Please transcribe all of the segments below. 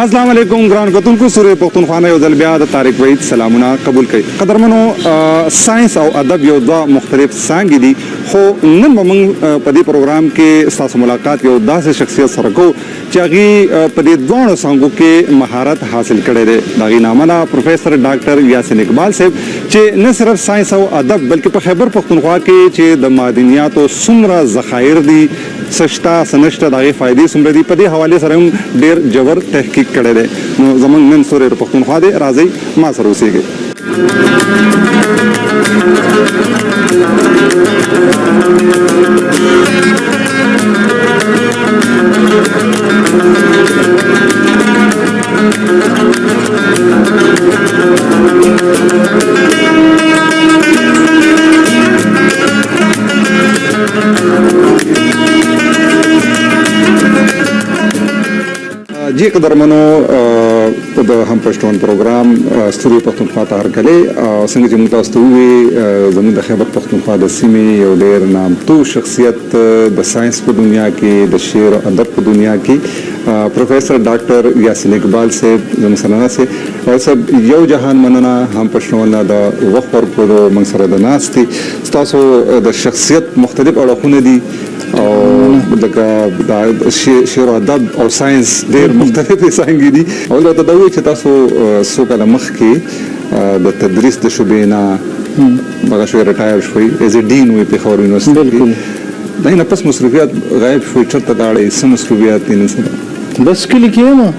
السلام علیکم ګران کتونکو، سورې پښتونخوا نه یو ځل بیا د طارق وحید سلامونه قبول کړئ. قدرمنو، ساينس او ادب یو دوه مختلف څانګې دي، خو نن به موږ په دې پروګرام کې ستاسو ملاقات یو داسې شخصیت سره کوو چې هغې په دې دواړو څانګو کې مهارت حاصل کړی دی. د هغې نامه ده پروفیسر ډاکټر یاسین اقبال صاحب، چې نه صرف ساينس او ادب بلکې په خیبر پښتونخوا کې چې د معدنیاتو څومره ذخایر دي، څه شته، څه نشته، د هغې فایدې څومره دي، په دې حوالې سره هم ډېر ژور تحقیق کړی دی. نو زموږ نن ستوری د پښتونخوا دی، راځئ ما سره اوسېږئ. جی قدرمنو، د هم پښتون پروګرام ستوري پښتونخوا ته هرکلی. څنګه چې موږ تاسو ته ووی، زموږ د خیبر پښتونخوا د سیمې یو ډېر نامتو شخصیت د ساينس په دنیا کې، د شعر او ادب په دنیا کې، پروفیسر ډاکټر یاسین اقبال صاحب زموږ سره ناست دی. صاحب، یو جهان مننه هم پښتون نه د وخت ورکولو، موږ سره د ناستې. ستاسو د شخصیت مختلف اړخونه دي او لکه د شعر او ادب او ساينس ډېر مختلفې څانګې دي. او دا ته دا وایي چې تاسو څو کاله مخکې د تدریس د شعبې نه دغه شوی، retire شوی، as a dean وی پېښور یونیورسټي. دا نه پس مصروفیات غایب شوي، چېرته لاړې، څه مصروفیات دي نن سبا؟ بس کلي کې یم او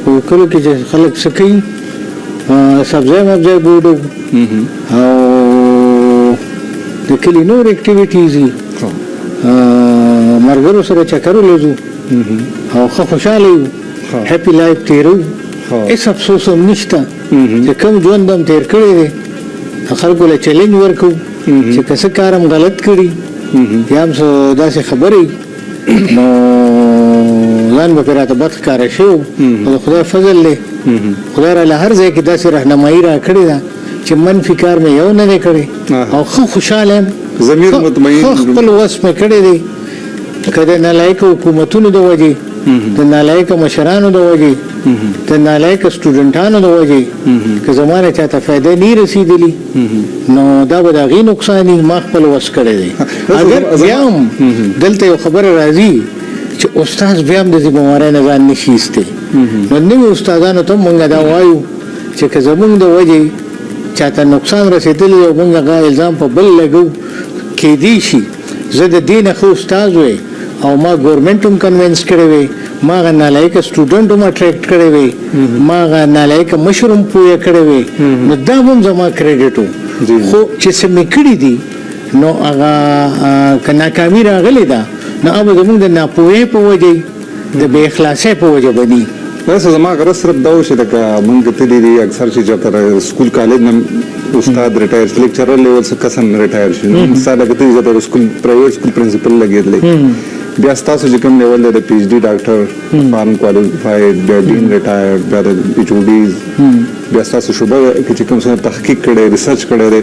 په کلو کې چې خلک څه کوي، سبزی مبزی ګوډو او د کلي نور activities دي، ملګرو سره چکر ولځو او ښه خوشحاله یو، happy life تېرو. هېڅ افسوس هم نشته چې کوم ژوند هم تېر کړی دی. خلکو له چیلنج ورکوو چې که څه کار هم غلط کړي یا هم څه داسې خبرې، نو ځان به پرې راته بد ښکاره شوی و. خو د خدای فضل دی، خدای راله هر ځای کې داسې رهنمایي راکړې ده چې منفي کار مې یو نه دی کړی او ښه خوشحاله یم. ضمیر مطمئن. ښه خپل وس مې کړی دی. که د نالایقه حکومتونو د وجې، د نالایقه مشرانو د وجې، د نالایقه سټوډنټانو د وجې که زما نه چاته فایده نه رسېدلي، نو دا به د هغې نقصان وي. ما خپل وس کړی دی. اګر بیا هم دلته یو خبره راځي چې استاد بیا هم د ذمهوارۍ نه ځان نشي ایستی. نو نوي استادانو ته هم موږ دا وایو چې که زموږ د وجې چاته نقصان رسېدلی او موږ هغه الزام په بل لګو، کېدی شي زه د دې نه ښه استاد وی او ما ګورنمنټ هم convince کړی وی، ما هغه نالایقه سټوډنټ هم attract کړی وی، ما هغه نالایقه مشر هم پوهه کړی وی، نو دا هم زما credit و. خو چې څه مې کړي دي، نو هغه که ناکامي راغلې ده، نو هغه زموږ د ناپوهۍ په وجه، د بې اخلاصۍ په وجه بني. بس زما غرض صرف دا و چې لکه مونږ کتلي دي اکثر چې چېرته school college نه استاد retire شي، lecturer level څه کس هم retire شي، نو مثال لکه ته چې school، private school principal لګېدلی، بیا ستاسو چې کوم لیول دی، د PhD doctor foreign qualified، بیا dean retired، بیا د HODs، بیا ستاسو شعبه کې چې کوم څه تحقیق کړی، research کړی دی،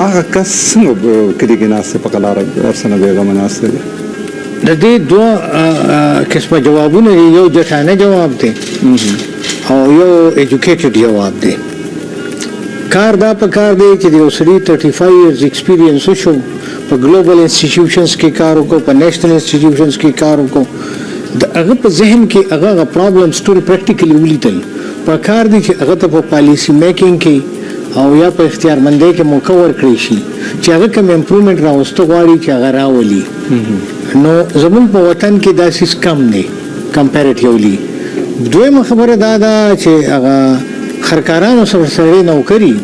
هغه کس څنګه کلي کې ناست دی، په قلاره ورسره بېغمه ناست دی؟ د دې دوه قسمه جوابونه دي. یو جټانه جواب دی او یو educated جواب دی. کار دا په کار دی چې د یو سړي 35 years experience وشو، په global institutions کې کار وکړو، په national institutions کې کار وکړو، د هغه په ذهن کې هغه هغه problems ټول practically ولیدل، په کار دی چې هغه ته په policy making کې او یا په اختیارمندۍ کې موقع ورکړی شي چې هغه کوم improvement راوسته غواړي چې هغه راولي. نو زمونږ په وطن کې دا څیز کم دی comparatively. دویمه خبره دا ده چې هغه خرکارانو سره سړی نوکري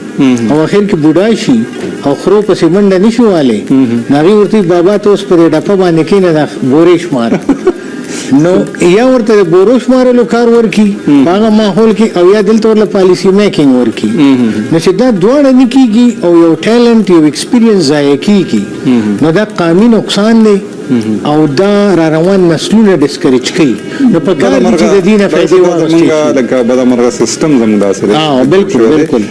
او اخر کې بوډا شي او خرو پسې منډه نشي والی، نو هغوی ورته وایي، بابا ته اوس په دې ډپه باندې کښېنه، دا بورې شماره. نو یا ورته د بورو شمارلو کار ورکي په هغه ماحول کې او یا دلته ورله policy making ورکي. نو چې دا دواړه نه کېږي او یو talent، یو experience ضایع کېږي، نو دا قامي نقصان دی. او دا را روان نسلونه discourage کوي. نو په کار دي چې د دې نه فایدې واخیستل شي. لکه بده مرغه سیستم زموږ داسې دی. بالکل بالکل.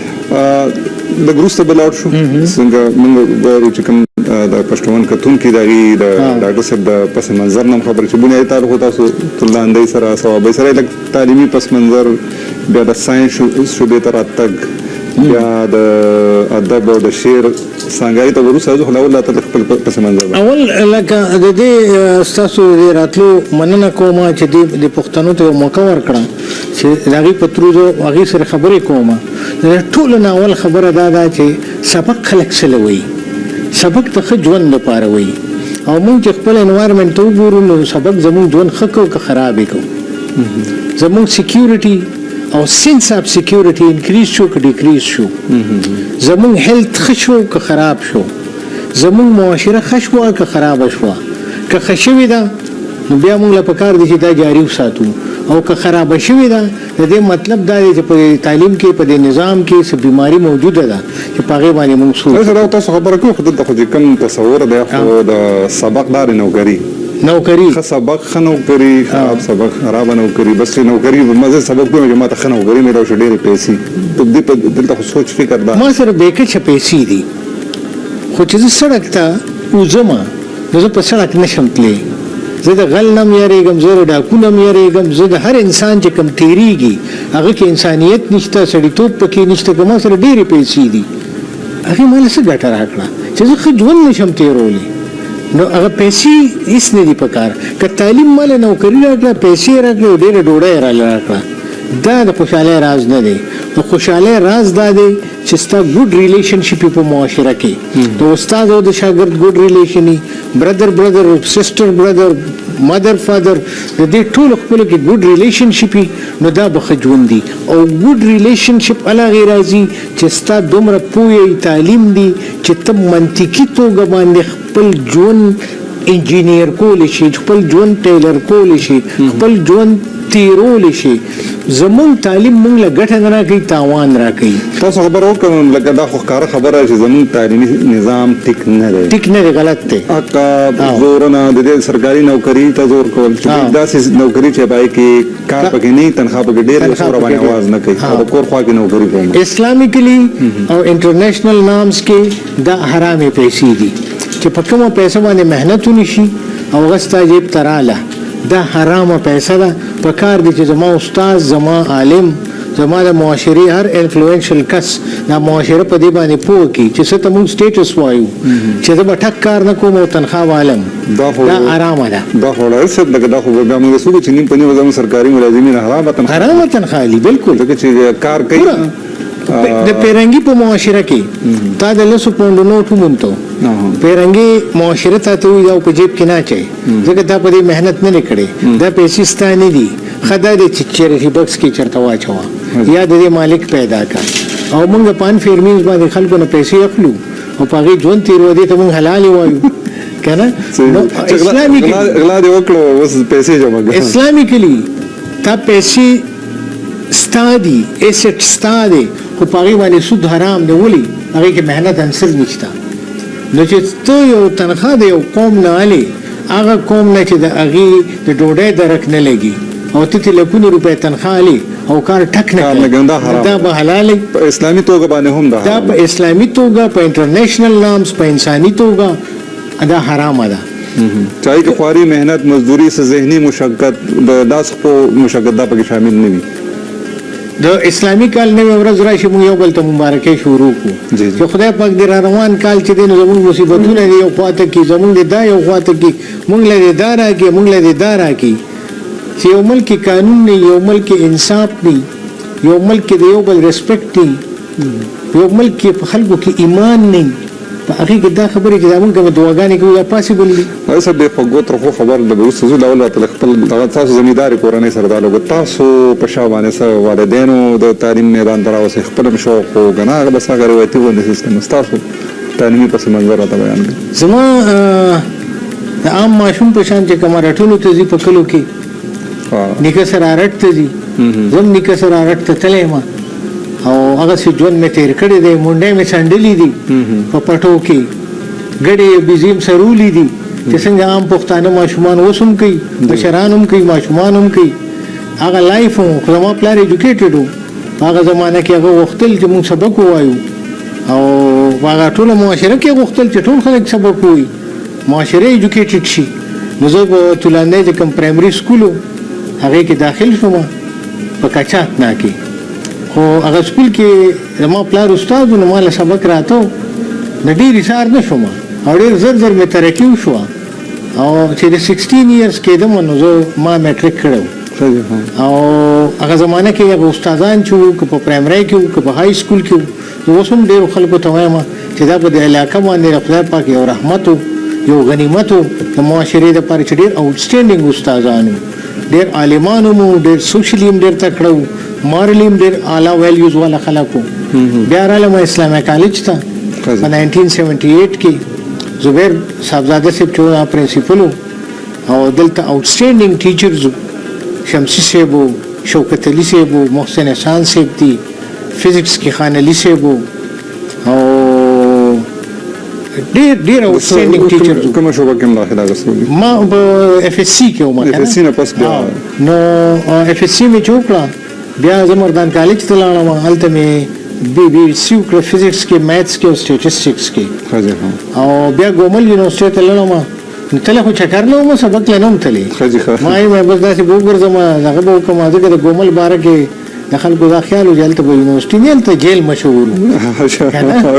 د وروسته به لاړ شو، څنګه موږ وایو چې کوم د پښتون کتونکي د هغې د ډاکټر صاحب د پس منظر نه هم خبر چې بنیادي تعلق تاسو تلاندۍ سره صوابۍ سره لږ تعلیمي پس منظر، بیا د ساینس شعبې ته راتګ، بیا د ادب او د شعر څانګې ته وروسته ځو. خو اول راته خپل پس منظر. اول لکه د دې ستاسو د راتلو مننه کوم چې د پښتنو ته یو موقع ورکړه چې د هغې په ترو زه هغې سره خبرې کوم. د ټولو نه اول خبره دا ده چې سبق خلک څه له وایي؟ سبق د ښه ژوند لپاره وایي. او موږ چې خپل environment ته وګورو نو سبق زموږ ژوند ښه کوو که خراب یې کوو؟ زموږ security او sense of security increase شو که decrease شو؟ زموږ health ښه شو که خراب شو؟ زموږ معاشره ښه شوه که خرابه شوه؟ که ښه شوې ده نو بیا موږ له پکار دي چې دا جاري وساتو، او که خرابه شوې ده د دې مطلب دا دی چې په تعلیم کې، په دې نظام کې څه بیماري موجوده ده چې په هغې باندې موږ سوچ. دا تاسو خبره کوو، خو دلته خو چې کوم تصور دی خو د سبق دار نوکري نوکري، ښه سبق ښه نوکري، خراب سبق خرابه نوکري. بس نوکري مزه سبق کوم چې ماته ښه نوکري میلاو شي، ډېرې پیسې. دې په دلته خو سوچ فکر دا ما سره بې کچه پیسې دي، خو چې زه سړک ته وځم نو زه په سړک نشم تللی. زه د غل نه هم یریږم، زه د ډاکو نه هم یریږم، زه د هر انسان چې کوم تېرېږي هغه کې انسانیت نشته، سړیتوب پکې نشته. که ما سره ډېرې پیسې دي هغې ما له څه ګټه راکړه چې زه ښه ژوند نشم تېرولی؟ نو هغه پیسې هېڅ نه دي پکار. که تعلیم ما له نوکري راکړه، پیسې یې راکړې او ډېره ډوډۍ یې راله راکړه، دا د خوشحالۍ راز نه دی. د خوشحالۍ راز دا دی چې ستا good relationship په معاشره کې، د استاد او د شاګرد good relation، brother brother، sister brother، mother father، د دې ټولو خپلو کې good relationship، نو دا به ښه ژوند دی. او good relationship هغې راځي چې ستا دومره پوهه تعلیم دی چې ته منطقي توګه باندې خپل ژوند انجینیر کولی شي، خپل ژوند tailor کولی شي، خپل ژوند تیرولی شي. زمونږ تعلیم مونږ له ګټه نه راکوي، تاوان راکوي. تاسو خبره وکړه، لکه دا خو ښکاره خبره چې زمونږ تعلیمي نظام ټیک نه دی. ټیک نه دی، غلط دی. اکا زورونه د دې سرکاري نوکري ته زور کول چې داسې نوکري چې پای کې کار پکې نه، تنخواه پکې ډېره، څومره باندې اواز نه کوي، او د کور خوا کې نوکري کوم. Islamically او international norms کې دا حرامې پیسې دي چې په کومه پیسه باندې محنت ونشي او هغه ستا جیب ته راله، دا حرامه پیسه ده. په کار دی چې زما استاد، زما عالم، زما د معاشرې هر influential کس دا معاشره په دې باندې پوه کړي چې څه ته موږ status وایو، چې زه به ټک کار نه کوم او تنخواه والم، دا حرامه ده. دا خو ډاکټر صاحب لکه دا خو بیا موږ څه چې نیم په نیم زموږ سرکاري ملازمین حرامه تنخواه، حرامه تنخواه لري. بالکل، ځکه چې کار کوي. د پیرنګي په معاشره کې تا د 10 پونډو نوټ وموندو، پیرنګي معاشره ته ته وایي دا په جیب کې نه اچوي ځکه تا په دې محنت نه دی کړی، دا پیسې ستا نه دي، ښه دا دی چې charity box کې چېرته واچوه یا د دې مالک پیدا کړه. او موږ په unfair means باندې خلکو نه پیسې اخلو او په هغې ژوند تېرو، دې ته موږ حلالې وایو که نه؟ نو اسلامي غلا دې وکړو اوس پیسې جمع کړه. Islamically تا پیسې ستا دي، asset ستا دی، خو په هغې باندې سود حرام دی. ولې؟ هغې کې محنت عنصر نشته. نو چې ته یو تنخواه د یو قوم نه الې، هغه قوم نه چې د هغې د ډوډۍ درک نه لګي، او ته ترې لکونه روپۍ تنخواه الې او کار ټک نه کوې، دا به حلال په اسلامي توګه باندې هم دا په اسلامي توګه، په international norms، په انساني توګه دا حرامه ده. چای کې خواري، محنت، مزدوري، څه ذهني مشقت، د لاس خو مشقت دا پکې شامل نه وي. د اسلامي کال نوې ورځ راشي، موږ یو بل ته مبارکۍ شروع کړو چې خدای پاک دې را روان کال چې دی نو زموږ مصیبتونه دې یو خوا ته کړي، زموږ دې دا یو خوا ته کړي، موږ له دې دا راکړي، موږ له دې دا راکړي. چې یو ملک کې قانون نه، یو ملک کې انصاف نه، یو ملک کې د یو بل respect نه، یو ملک کې په خلکو کې ایمان نه، په هغې کې دا خبرې چې دا موږ کومې دعاګانې کوو دا possible دي؟ صاحب د خوږو ترخو خبر د وروسته ځو. اول راته خپل دغه تاسو زمیندارې کورنۍ سره تعلق، تاسو په شا باندې څه والدینو د تعلیم میدان ته راوستئ، خپل هم شوق و که نه هغه بس هغه روایتي غوندې سیستم، ستاسو تعلیمي پس منظر راته بیان کړئ. زما د عام ماشوم په شان چې کوم رټونو ته ځي په کلو کې، نیکه سره رټ ته ځي، زه هم نیکه سره رټ ته تللی یم او هغسې ژوند مې تېر کړی دی. مونډۍ مې څنډلې دي په پټو کې، ګډې بیزې هم سرولې دي. چې څنګه عام پښتانه ماشومان اوس هم کوي، مشران هم کوي، ماشومان هم کوي، هغه لایف و. خو زما پلار ایجوکیټډ و، په هغه زمانه کې هغه غوښتل چې موږ سبق ووایو، او په هغه ټوله معاشره کې غوښتل چې ټول خلک سبق ووایي، معاشره ایجوکیټډ شي. نو زه په تولاندۍ چې کوم پرایمري سکول و هغې کې داخل شوم په کچات نا کې. خو هغه سکول کې زما پلار استاد و، نو ما له سبق راته، نو ډېر ایسار نه شوم او ډېر زر زر مې ترقي وشوه. او چې د 16 ایئرز کېدم نو زه ما میټریک کړی و. او هغه زمانه کې هغه استادان چې وو، که په پرایمري کې وو که په های سکول کې وو، زه اوس هم ډېرو خلکو ته وایم چې دا په دې علاقه باندې د خدای پاک یو رحمت و، یو غنیمت و د معاشرې دپاره چې ډېر آوټسټینډینګ استادان وو، ډېر عالمان هم وو، ډېر سوشلي هم ډېر تکړه وو، مارلي هم ډېر اعلی ویلیوز والا خلک وو. بیا رالم اسلامي کالج ته په 1978 کې، زبیر صاحبزاده صاحب چې هغه پرنسپل و، او دلته آوټسټینډینګ ټیچرز شمسي صاحب و، شوکت علي صاحب و، محسن احسان صاحب دي، فزکس کې خان علي صاحب و، او ډېر ډېر آوټسټینډینګ ټیچرز. کومه شعبه کې مداخله اخیستې؟ ما په اف اس سي کې وم. اف اس سي نه پس بیا؟ نو اف اس سي مې چې وکړه، بیا زه مردان کالج ته لاړم، هلته مې بي بي سي وکړه، فزکس کې، میتھس کې او سټیټسټکس کې. او بیا ګومل یونیورسټۍ ته لاړم. نو تله خو چکر نه وم، سبق له نه وم تللی، ما یې بس داسې به وګرځم، دغه به وکړم، ځکه د ګومل باره کې د خلکو دا خیال و چې هلته به یونیورسټي نه، هلته جیل مشهور و.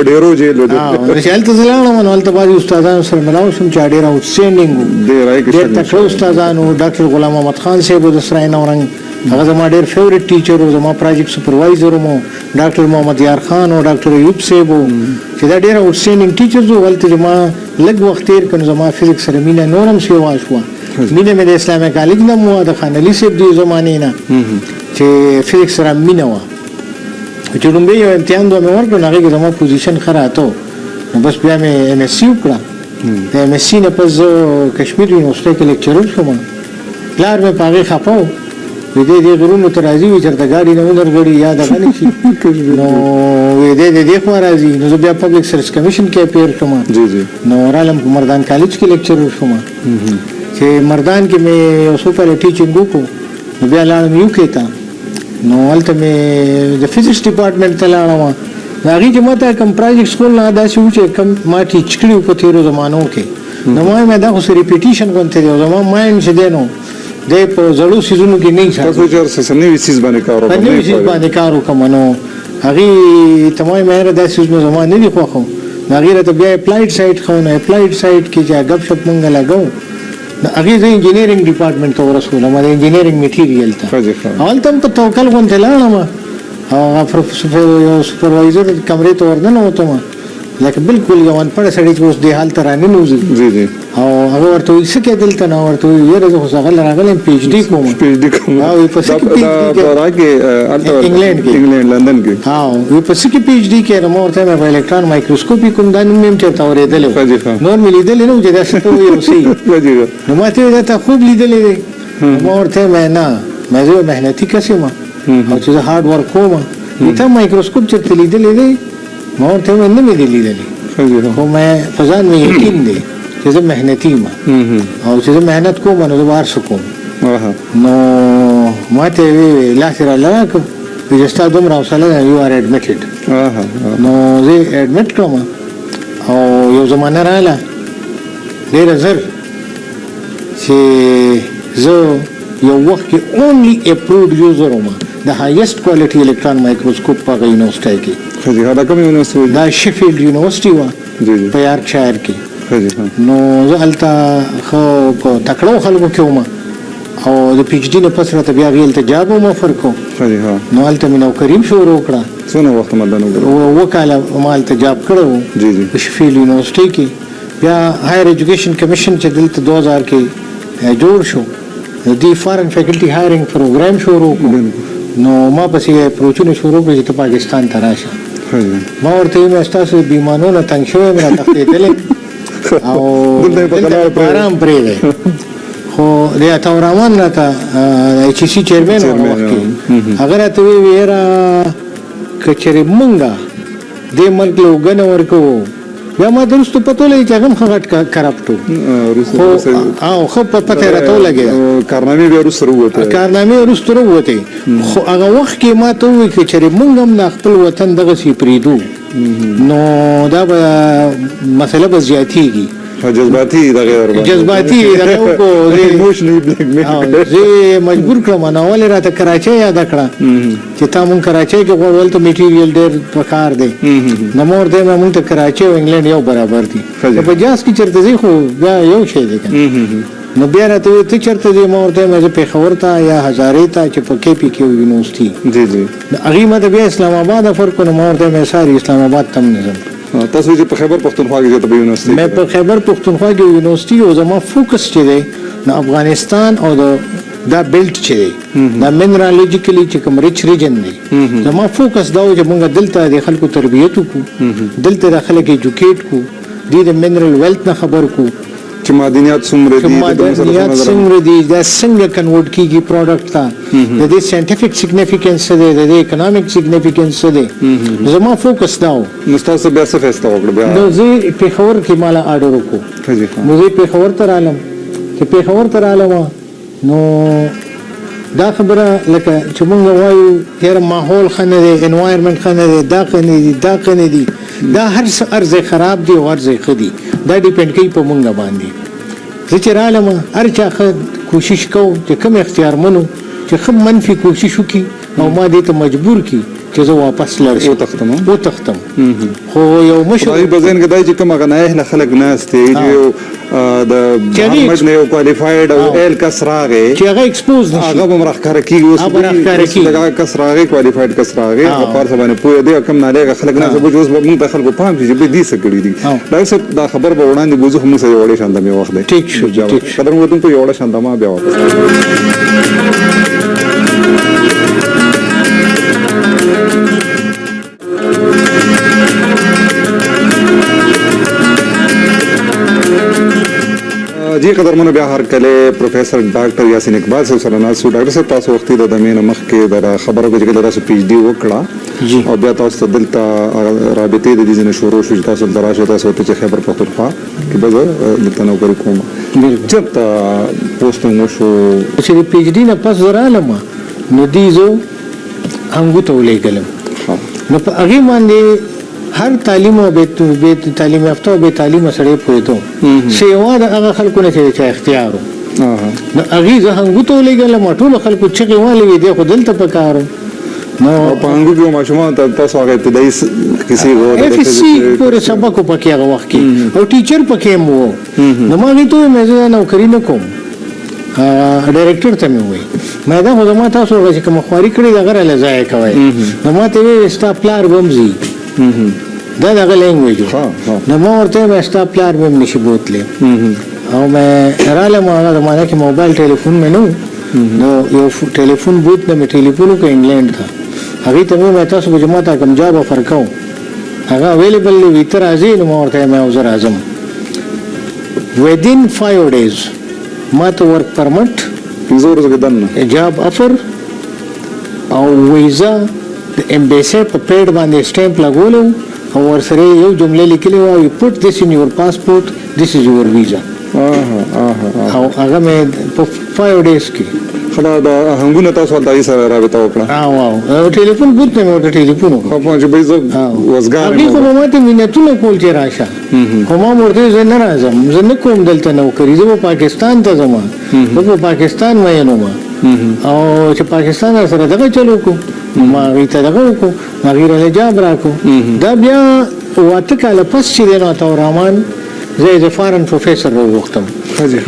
ډېرو جیل و. نو چې هلته زه لاړم نو هلته بعضې استادانو سره ملاو شوم چې ډېر آوټسټینډینګ وو، ډېر تکړه استادان وو. ډاکټر غلام محمد خان صاحب و د سرای نورنګ، هغه زما ډېر فیورټ ټیچر و، زما پروجیکټ سپروایزر و. ډاکټر محمد یار خان و، ډاکټر ایوب صاحب و، چې دا ډېر آوټسټینډینګ ټیچرز وو. هلته چې ما لږ وخت تېر کړ نو زما فزکس سره مینه نور هم سیوا شوه. مینه مې د اسلامي کالج نه وه، د خان علي صاحب دې زمانې نه چې فزکس سره مینه وه. چې لومړی یو امتحان دوه مې ورکړ، نو هغې کې زما پوزیشن ښه راته، نو بس بیا مې ایم اس سي وکړه. د ایم اس سي نه پس زه کشمیر یونیورسټۍ کې لیکچرر شوم. پلار مې په هغې خفه و، وی دې دې غرونو ته راځي، وي چېرته ګاډي نه ونرغړي یا دغه نه شي، نو وی دې دې دې خوا راځي. نو زه بیا پبلک سروس کمیشن کې اپیر شوم. نو رالم په مردان کالج کې لیکچرر شوم. چې مردان کې مې یو څو کاله ټیچینګ وکړو، نو بیا لاړم یو کې ته، نو هلته مې د فزکس ډپارټمنټ ته لاړم. نو هغې چې ما ته کوم پروجیکټ سکول نه داسې و چې کوم ما ټیچ کړي وو په تېرو زمانو کې، نو ما مې دا خو څه ریپیټیشن غونته دی، او زما مایند چې دی نو دی په زړو څیزونو کې نه تاسو چې څه نوي څیز باندې کار وکړم، په نوي څیز باندې کار وکړم. نو هغې ته ما مې یاره دا څیزونه زما نه دي خوښ. نو هغې راته بیا اپلایډ سایډ ښه، نو اپلایډ سایډ کې چې ګپ شپ مونږ لګوو، نو هغې زه انجینیرینګ ډپارټمنټ ته ورسولم، د انجینیرینګ میټیریل ته. هلته هم په توکل غونته لاړم، او هغه یو سپروایزر کمرې ته ورننوتم، لکه بالکل یو انپړه سړی چې اوس دې حال ته راننوځي. جی جی. او هغه ورته وایي څه کوې دلته؟ نو ورته وایي یاره زه خو ځغله راغلی یم، پي ایچ ډي کوم. پي ایچ ډي کوم. او وایي په څه کې پي ایچ ډي کوې؟ انګلینډ کې. انګلینډ، لندن کې. ها، وایي په څه کې پي ایچ ډي کوې؟ نو ما ورته ویل په الکټران مایکروسکوپي کوم، دا نوم مې هم چېرته اورېدلی و، نور مې لیدلی نه و چې دا څه ته وایي او څه. نو ما ته ویل دا تا خوب لیدلی دی؟ ما ورته ویل نه، مې زه یو محنتي کس یم او چې زه هارډ ورک کوم. تا مایکروسکوپ چېرته لیدلی دی؟ ما ورته وویل نه مې دی لیدلی، خو مې په ځان مې یقین دی چې زه محنتي یم او چې زه محنت کوم نو زه به هر څه کوم. نو ما ته یې وویل، لاس یې راله راکړ، وایي چې ستا دومره حوصله ده، یو آر اډمیټډ. نو زه یې اډمیټ کړم. او یو زمانه راغله ډېره زر چې زه یو وخت کې اونلي اپروډ یوزر وم د هایسټ کوالټي الکټرون مایکروسکوپ په هغه یونیورسټۍ کې. دا کوم یونیورسټي؟ دا شیفیلډ یونیورسټي وه په یارکشایر کې. نو زه هلته ښه په تکړو خلکو کې وم، او د پي ایچ ډي نه پس راته بیا هغې هلته جاب هم افر کړو. نو هلته مې نوکري هم شروع کړه. څونه وخت مې هلته نوکري؟ 7 کاله ما هلته جاب کړی و په شیفیلډ یونیورسټۍ کې. بیا هایر ایجوکیشن کمیشن چې دلته 2000 کې جوړ شو، د دې فارن فیکلټي هایرینګ پروګرام شروع کړو. نو ما پسې اپروچونه شروع کړو چې ته پاکستان ته راشه. ما ورته وویل ستاسو بېمانو نه تنګ شوی یم، راتښتېدلی او دلته په آرام پرېږدی. خو د عطاالرحمان راته ایچ ای سي چیرمین و هغه وخت کې، هغه راته وویل یاره که چېرې مونږ دې ملک له اوږه نه ورکوو بیا ما د وروسته پته ولګېده چې هغه هم ښه غټ کرپټ و. خو او ښه په پته یې راته ولګېده. کارنامې بیا وروسته راووتې. کارنامې وروسته راووتې، خو هغه وخت کې ما ته وویل که چېرې موږ هم دا خپل وطن دغسې پرېږدو نو دا به مسله به زیاتېږي. جذباتي دغه ورباندې جذباتي دغه وکړو، ایموشنلی بلیک میل. زه مجبور کړم. نو ولې راته کراچۍ یاده کړه چې تا مونږ کراچۍ کې غواړو، هلته میټیریل ډېر پکار دی. نو ما ورته وویل مونږ ته کراچۍ او انګلینډ یو برابر دي، په جاز کې چېرته ځي خو بیا یو شی دی که نه. نو بیا راته وویل ته چېرته ځې؟ ما ورته وویل زه پېښور ته یا هزارې ته چې په کې پي کې یونیورسټي. نو هغې ما ته بیا اسلام آباد افر کړو. نو ما ورته وویل ساري اسلام آباد ته هم نه ځم. تاسو چې په خیبر پښتونخوا کې ته په یونیورسيټي؟ مې په خیبر پښتونخوا کې یونیورسيټي او زما فوکس چې دی نو افغانستان او د دا بیلټ چې دی دا منرالوجیکلی چې کوم ریچ ریجن دی، زما فوکس دا و چې موږ دلته د خلکو تربیت وکړو، دلته د خلک ایجوکیټ کو، دې د منرل ویلث نه خبر کو چې معدنیات څومره دي، معدنیات څومره دي، دا څنګه کنورټ کیږي پروډکټ ته، د دې ساينټیفک سیګنیفیکنس څه دی، د دې اکونومیک سیګنیفیکنس څه دی. زما فوکس دا و. نو تاسو بیا څه فیصله وکړه؟ بیا نو زه پېښور کې مالا آرډر وکړو، نو زه پېښور ته رالم. چې پېښور ته رالم نو دا خبره لکه چې مونږ وایو یاره ماحول ښه نه دی، انوایرمنټ ښه نه دی، دا ښه نه دي، دا ښه نه دي، دا هر څه هر ځای خراب دي او هر ځای ښه دي، دا ډیپینډ کوي په مونږ باندې. زه چې رالم هر چا ښه کوشش کوو چې کوم اختیارمن و چې ښه منفي کوشش وکړي او ما دې ته مجبور کړي چې زه واپس لاړ شم، وتښتم. خو یو مشر خدای په ذهن کې دی چې کوم هغه نااهله خلک ناست دي چې یو د محمد نه یو کوالیفاید او اهل کس راغی چې هغه ایکسپوز نشي، هغه به راښکاره کېږي. اوس هغه به راښکاره کېږي. دغه کس راغی، کوالیفاید کس راغی، هغه په هر څه باندې پوه دی، کوم نالایقه خلک ناست دي. اوس به موږ ته خلکو پام شي چې دوی څه کړي دي. ډاکټر صاحب دا خبر به وړاندې بوځو، خو موږ سره یو وړې شان دمې وخت دی. ټیک شو، ټیک شو. قدرمن کتونکو یو وړه شان دمه بیا واپس. جی قدرمنو بیا هر کله پروفیسور ډاکټر یاسین اقبال صاحب سره ناست یو. ډاکټر صاحب تاسو وختي د دمې نه مخکې د خبرو کې چې کله تاسو پی ایچ ډي وکړه او بیا تاسو ته دلته رابطې د دې ځای نه شروع شو چې تاسو دلته راشئ، تاسو ورته چې خیبر پښتونخوا کې به زه دلته نوکري کوم، چېرته پوسټینګ وشو؟ چې د پی ایچ ډي نه پس زه رالم نو دوی زه هنګو ته ولېږلم. نو په هغې باندې هر تعلیم او بې تعلیم یافته او بې تعلیمه سړی پوهېدو، سیوا د هغه خلکو نه چې چا اختیار و. نو هغې زه هنګو ته ولېږلم، ټولو خلکو چغې والې وې دی خو دلته په کار و. نو په هنګو کې ماشومانو ته تاسو هغه ابتدایي کیسې وو، اف اس سي پورې سبق و پکې هغه وخت کې او ټیچر پکې هم و. نو ما هغې ته وویل زه نوکري نه کوم. ډایرکټر ته مې وویل ما دا خو زما تاسو هغه چې کومه خواري کړې ده هغه راله ضایع کوئ. نو ما ته وویل ستا پلار به هم ځي، دا د هغه لینګویج و. نو ما ورته وویل ستا پلار به هم نشي بوتلی. او مې رالم، هغه زمانه کې موبایل ټلیفون مې نه و، نو یو ټلیفون بوت نه مې ټلیفون وکړ انګلینډ ته. هغې ته مې وویل تاسو به چې ما ته کوم جاب افر کوو هغه اویلیبل دی، وي ته راځې؟ نو ما ورته وویل زه راځم. ویدین 5 ډیز ما ته ورک پرمټ، 5 ورځو کې دننه جاب افر او ویزا د امبیسي په پیډ باندې سټمپ لګولی و او ورسره یو جمله لیکلې وه، یو پټ دیس ان یور پاسپورټ، دیس از یور ویزا. او هغه مې په 5 ډیز کې. ښه، دا هنګونه تاسو هلته هغې سره رابطه وکړه؟ او ټلیفون بوت نه مې ورته ټلیفون وکړ. خو چې به زه وزګار یم. هغې خو به ما ته منتونه کول چې راشه، خو ما ورته وویل زه نه راځم، زه نه کوم دلته نوکري، زه به پاکستان ته ځم، زه به پاکستان مین وم. او چې پاکستان سره دغه چل وکړو، ما هغې ته دغه وکړو، هغې راله جاب راکړو. دا بیا 8 کاله پس چې دی نو عطاالرحمان زه از فارن پروفیسر راوغوښتم.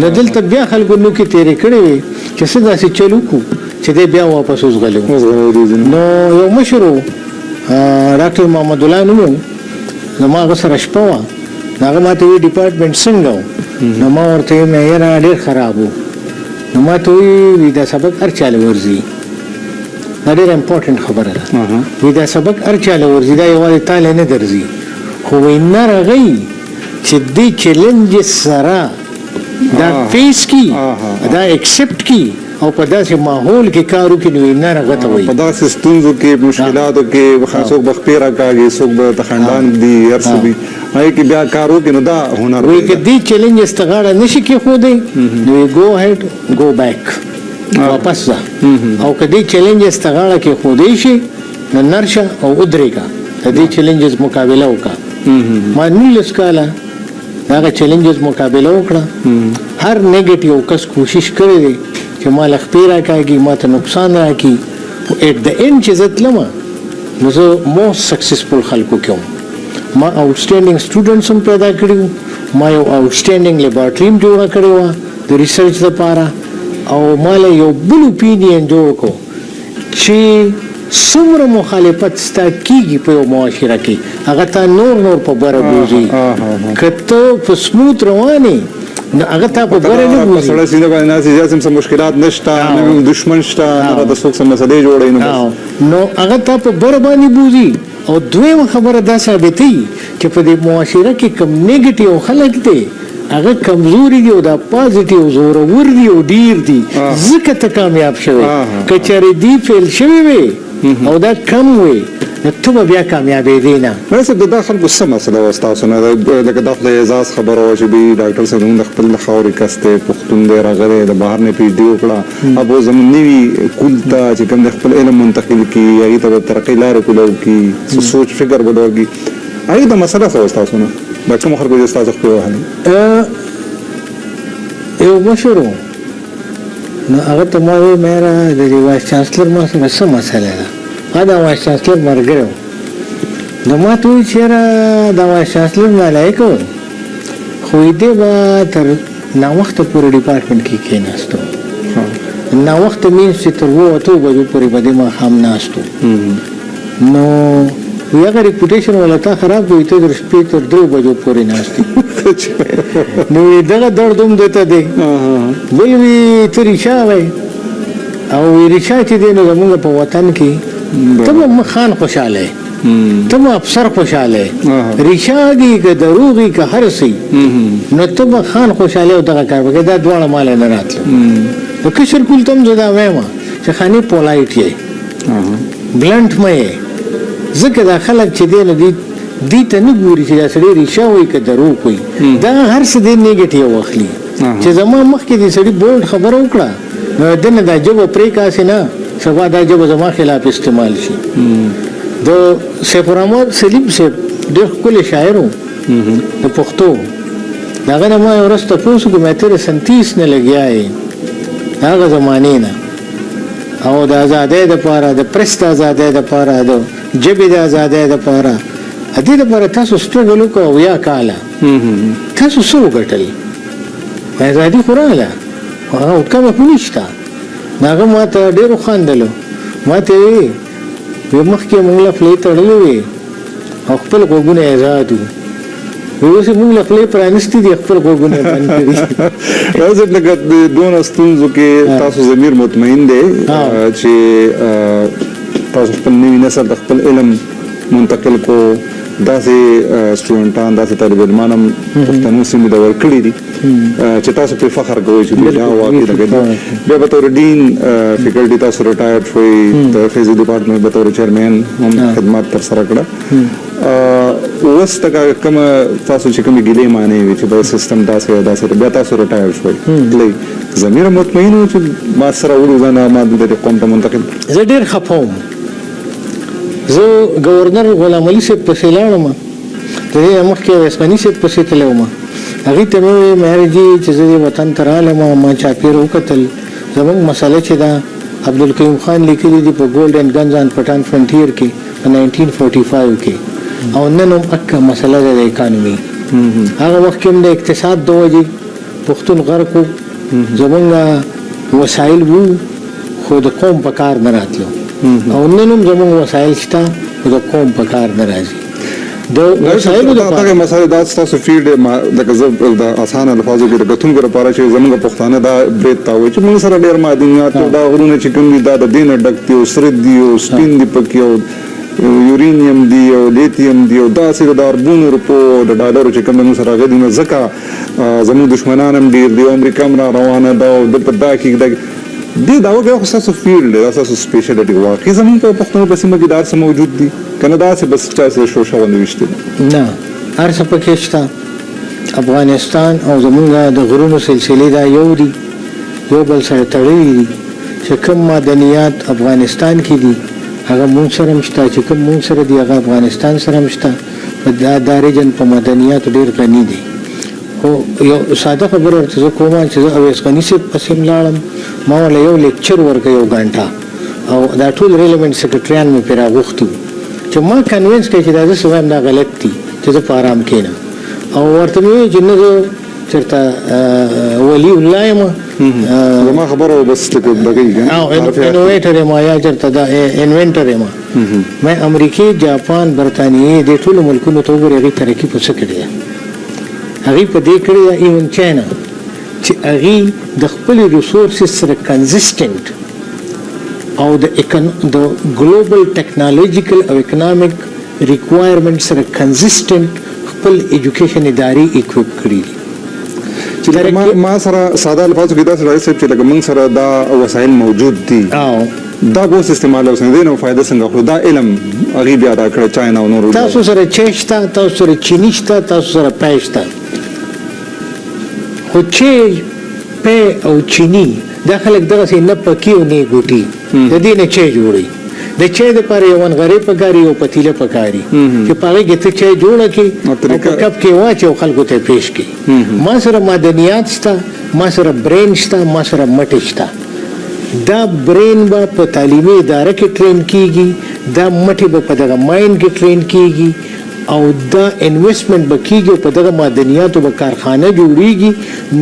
نو دلته بیا خلکو نوکې تېرې کړې وې چې څه داسې چل وکړو چې دی بیا واپس وځغلو. نو یو مشر و ډاکټر محمد الله نوم و، زما هغه سره شپه وه. نو هغه ما ته وویل ډپارټمنټ څنګه و؟ نو ما ورته وویل یاره ډېر خراب و. نو ما ته وویل دا سبق هر چا له ورځي، دا ډېره امپورټنټ خبره ده، وایي دا سبق هر چا له ورځي، دا یوازې تا له نه درځي، خو وایي نه راغی چې دې چیلنج سره دا فیس کی، دا اکسپټ کی، او په داسې ماحول کې کار وکړي نو نر هغه ته وایي. په داسې ستونزو کې، مشکلاتو کې، څوک به خپې راکاږي، څوک به ته خندان دي، هر څه وي، هغې کې بیا کار وکړي نو دا هنر وایي. که دې چیلنجز ته غاړه نه شي کېښودی نو ګو هیډ ګو بیک، واپس ځه، او که دې چیلنجز ته غاړه کېښودی شي نو نر شه او ودرېږه، د دې چیلنجز مقابله وکړه. ما 19 کاله هغه چیلنجز مقابله وکړه. هر نیګیټیو کس کوشش کړی دی چې ما له خپې راکاږي، ما ته نقصان راکړي، خو ایټ د اینډ چې زه تلم نو زه موست سکسیسفل خلکو کې وم. ما آوټسټینډینګ سټوډنټس هم پیدا کړي وو، ما یو آوټسټینډینګ لیبارټري هم جوړه کړې وه د ریسرچ لپاره، او ما له یو بل اوپینین جوړ کړو چې څومره مخالفت ستا کیږي په یو معاشره کې هغه تا نور نور په بره بوځي. که ته په سموت روان یې نو هغه تا په بره نه بوځي. په سړه سینه باندې ناست یې، داسې څه مشکلات نشته، نه دښمن شته، نه راته څوک څه مسلې جوړوي، نو بس نو هغه تا په بره باندې بوځي. او دویمه خبره دا ثابتوي چې په دې معاشره کې کوم نیګیټیو خلک دی هغه کمزوري دي او دا پازیټیو زورور دي او ډیر دي، ځکه ته کامیاب شوی. که چېرې دی فیل شوی وي او دا کم وي نو ته به بیا کامیابېدې نه. ملک صاحب، د دا خلکو څه مسله وه ستاسو نه؟ لکه دا خو د اعزاز خبره وه چې دوی ډاکټر صاحب زموږ د خپل خاورې کس دی، پښتون دی، راغلی د بهر نه پي ایچ ډي وکړه، اب اوس زموږ نوي کول ته چې کوم دی خپل علم منتقل کړي، هغې ته به ترقۍ لارې کولاو کړي، څه سوچ فکر به ورکړي. هغې ته مسله څه وه ستاسو نه؟ دا کومو خلکو چې ستاسو خپې وهلې؟ یو مشر و، نو هغه ته ما وویل مېره د دې وایس چانسلر ما سره څه مسله ده؟ ما دا وایس چانسلر ملګری و، نو ما ته وویل چې یاره دا وایس چانسلر نالایقه و، خو دی به تر ناوخته پورې ډپارټمنټ کې کېناستو. ناوخته مینس چې تر اوو اتو بجو پورې به دی ماښام ناست و. نو وی هغه ریپوټیشن والا تا خراب کړو، ته تر شپې تر 3 بجو پورې ناست یې. نو وی دغه درد هم ده ته دی. بل وی ته ریشا وی، او وی ریشا چې دی نو زمونږ په وطن کې ته به خان خوشحاله یې، ته به افسر خوشحاله یې، ریشا دي که دروغ که هر څه، نو ته به خان خوشحاله او دغه کار وکړې. دا دواړه ماله نه راتلل. نو کشر کول ته هم زه دا وایم چې خانې پولایټ یې، بلنټ مه یې، ځکه دا خلک چې دی نو دی ته نه ګوري چې دا سړی ریشا وایي که دروغ وایي، دا هر څه دی نیګیټیو اخلي. چې زما مخکې دې سړي بولډ خبره وکړه نو ده نه دا ژبه پرې کاسې نه سبا دا ژبه زما خلاف استعمال شي. د سیف الرحمن سلیم صاحب ډېر ښکلی شاعر و د پښتو، د هغه نه ما یوه ورځ تپوس وکړو، مې ته د 37 نه لګیا یې هغه زمانې نه، او د ازادۍ دپاره، د پرس د ازادۍ دپاره، د ژبې د ازادۍ دپاره، دې دپاره تاسو سټرګل وکړو او یا کاله تاسو څه وګټل؟ ازادي خو راغله خو هغه اوټکمه خو نشته. نو هغه ما ته ډېر وخاندلو، ما ته یې وویل مخکې موږ له خولې تړلې وې او خپل غوږونه یې ازاد وو، اوس یې موږ له خولې پرانیستې دي، خپل غوږونه یې بند کړي. راځئ لکه د دونه ستونزو کې تاسو ضمیر مطمئن دی چې تاسو خپل نوي نسل ته خپل علم منتقل کو، داسې سټوډنټان، داسې طالب علمان هم پښتنو سیمې ته ورکړي دي چې تاسو پرې فخر کوئ چې دوی دا واقعي لګېدل. بیا به طور ډین فیکلټي تاسو ریټایرډ شوئ، د فزیک ډپارټمنټ به طور چیئرمین هم خدمات ترسره کړه. اوس ته کومه تاسو چې کومې ګیلې معنی وي چې به سیستم داسې او داسې، بیا تاسو ریټایر شوئ، تلئ ضمیر مطمئن و چې ما سره وړو ځان ما دلته د قوم ته منتقل؟ زه ډېر خفه وم. زه ګورنر غلام علي صاحب پسې لاړم، د دې نه مخکې اویس غني صاحب پسې تللی وم. هغې ته مې وویل مهر جي چې زه دې وطن ته راغلم، ما چاپېره وکتل، زموږ مسله چې ده عبدالقیوم خان لیکلي دي په ګولډ اینډ ګنز آن پټان فرنټیر کې په 1945 کې، او نن هم اکه مسله ده د اکانومي. هغه وخت کې هم د اقتصاد د وجې پښتون غرق و، زموږ وسایل وو خو د قوم په کار نه راتلو، او نن هم زموږ وسایل شته خو د قوم په کار نه راځي. د وسایلو دپاره دغه مسله دا ستاسو فیلډ لکه زه د اسانه الفاظو کې د کتونکو لپاره چې زموږ پښتانه دا برید تاوي چې موږ سره ډېر معدنیات او دا غرونه چې کوم دي دا د دې نه ډک دي او سره دي او سپین دي پکې او یورینیم دي او لیتیم دي او داسې د اربونو روپو او د ډالرو چې کوم موږ سره راغلي دي، نو ځکه زموږ دښمنان هم ډېر دي او امریکا هم را روانه ده او دلته دا کېږي. دې دعوه کوي، خو ستاسو field دی، دا ستاسو speciality. واقعي زموږ په پښتنو په سیمه کې دا هر څه موجود دي که نه داسې بس چا څه شوشه غوندې ویشتي ده؟ نه، هر څه پکې شته. افغانستان او زمونږ د غرونو سلسلې دا یو دي، یو بل سره تړلي دي. چې کوم معدنیات افغانستان کې دي هغه مونږ سره هم شته، چې کوم مونږ سره دي هغه افغانستان سره هم شته. دا region په معدنیاتو ډېر غني دی. خو یو ساده خبره ورته زه کوم چې زه اویس غني صاحب پسې هم لاړم، ما ورله یو lecture ورکړ یو ګنټه، او دا ټول relevant سیکرټریان مې پرې راغوښتي وو چې ما convince کړي چې دا زه څه وایم دا غلط دي، چې زه په آرام کښېنم. او ورته مې وویل چې نه زه چېرته ولي الله یم، زما خبره بس لکه دغه یې او innovator یم یا چېرته دا inventor یم. مې امریکې، جاپان، برتانیې دې ټولو ملکونو ته وګورئ، هغوی ترقي په څه کړې ده؟ هغوی په دې کړې ده، even چاینا، چې هغوی د خپلې resources سره consistent او د global technological او economic requirement سره consistent خپل education ادارې equip کړي دي. چې لکه ما سره ساده الفاظو کې داسې راځي صاحب چې لکه موږ سره دا وسایل موجود دي، دا به اوس استعمال او څنګه دې نو فایده څنګه اخلو؟ دا علم هغې بیا دا کړی چاینا او نورو. تاسو سره چای شته، تاسو سره چیني شته، تاسو سره پی شته، خو چای، پی او چیني دا خلک دغسې نه پکي او نه ګوټي، د دې نه چای جوړوي. د چای دپاره یو انغرې پکاري، یو پتیله پکاري چې په هغې کې ته چای جوړه کړې او په کپ کې واچوې او خلکو ته یې پېش کړې. ما سره معدنیات شته، ما سره brain شته، ما سره مټې شته. دا brain به په تعلیمي اداره کې train کیږي، دا مټې به په دغه mine کې train کیږي، او دا investment به کیږي او په دغه معدنیاتو به کارخانه جوړیږي،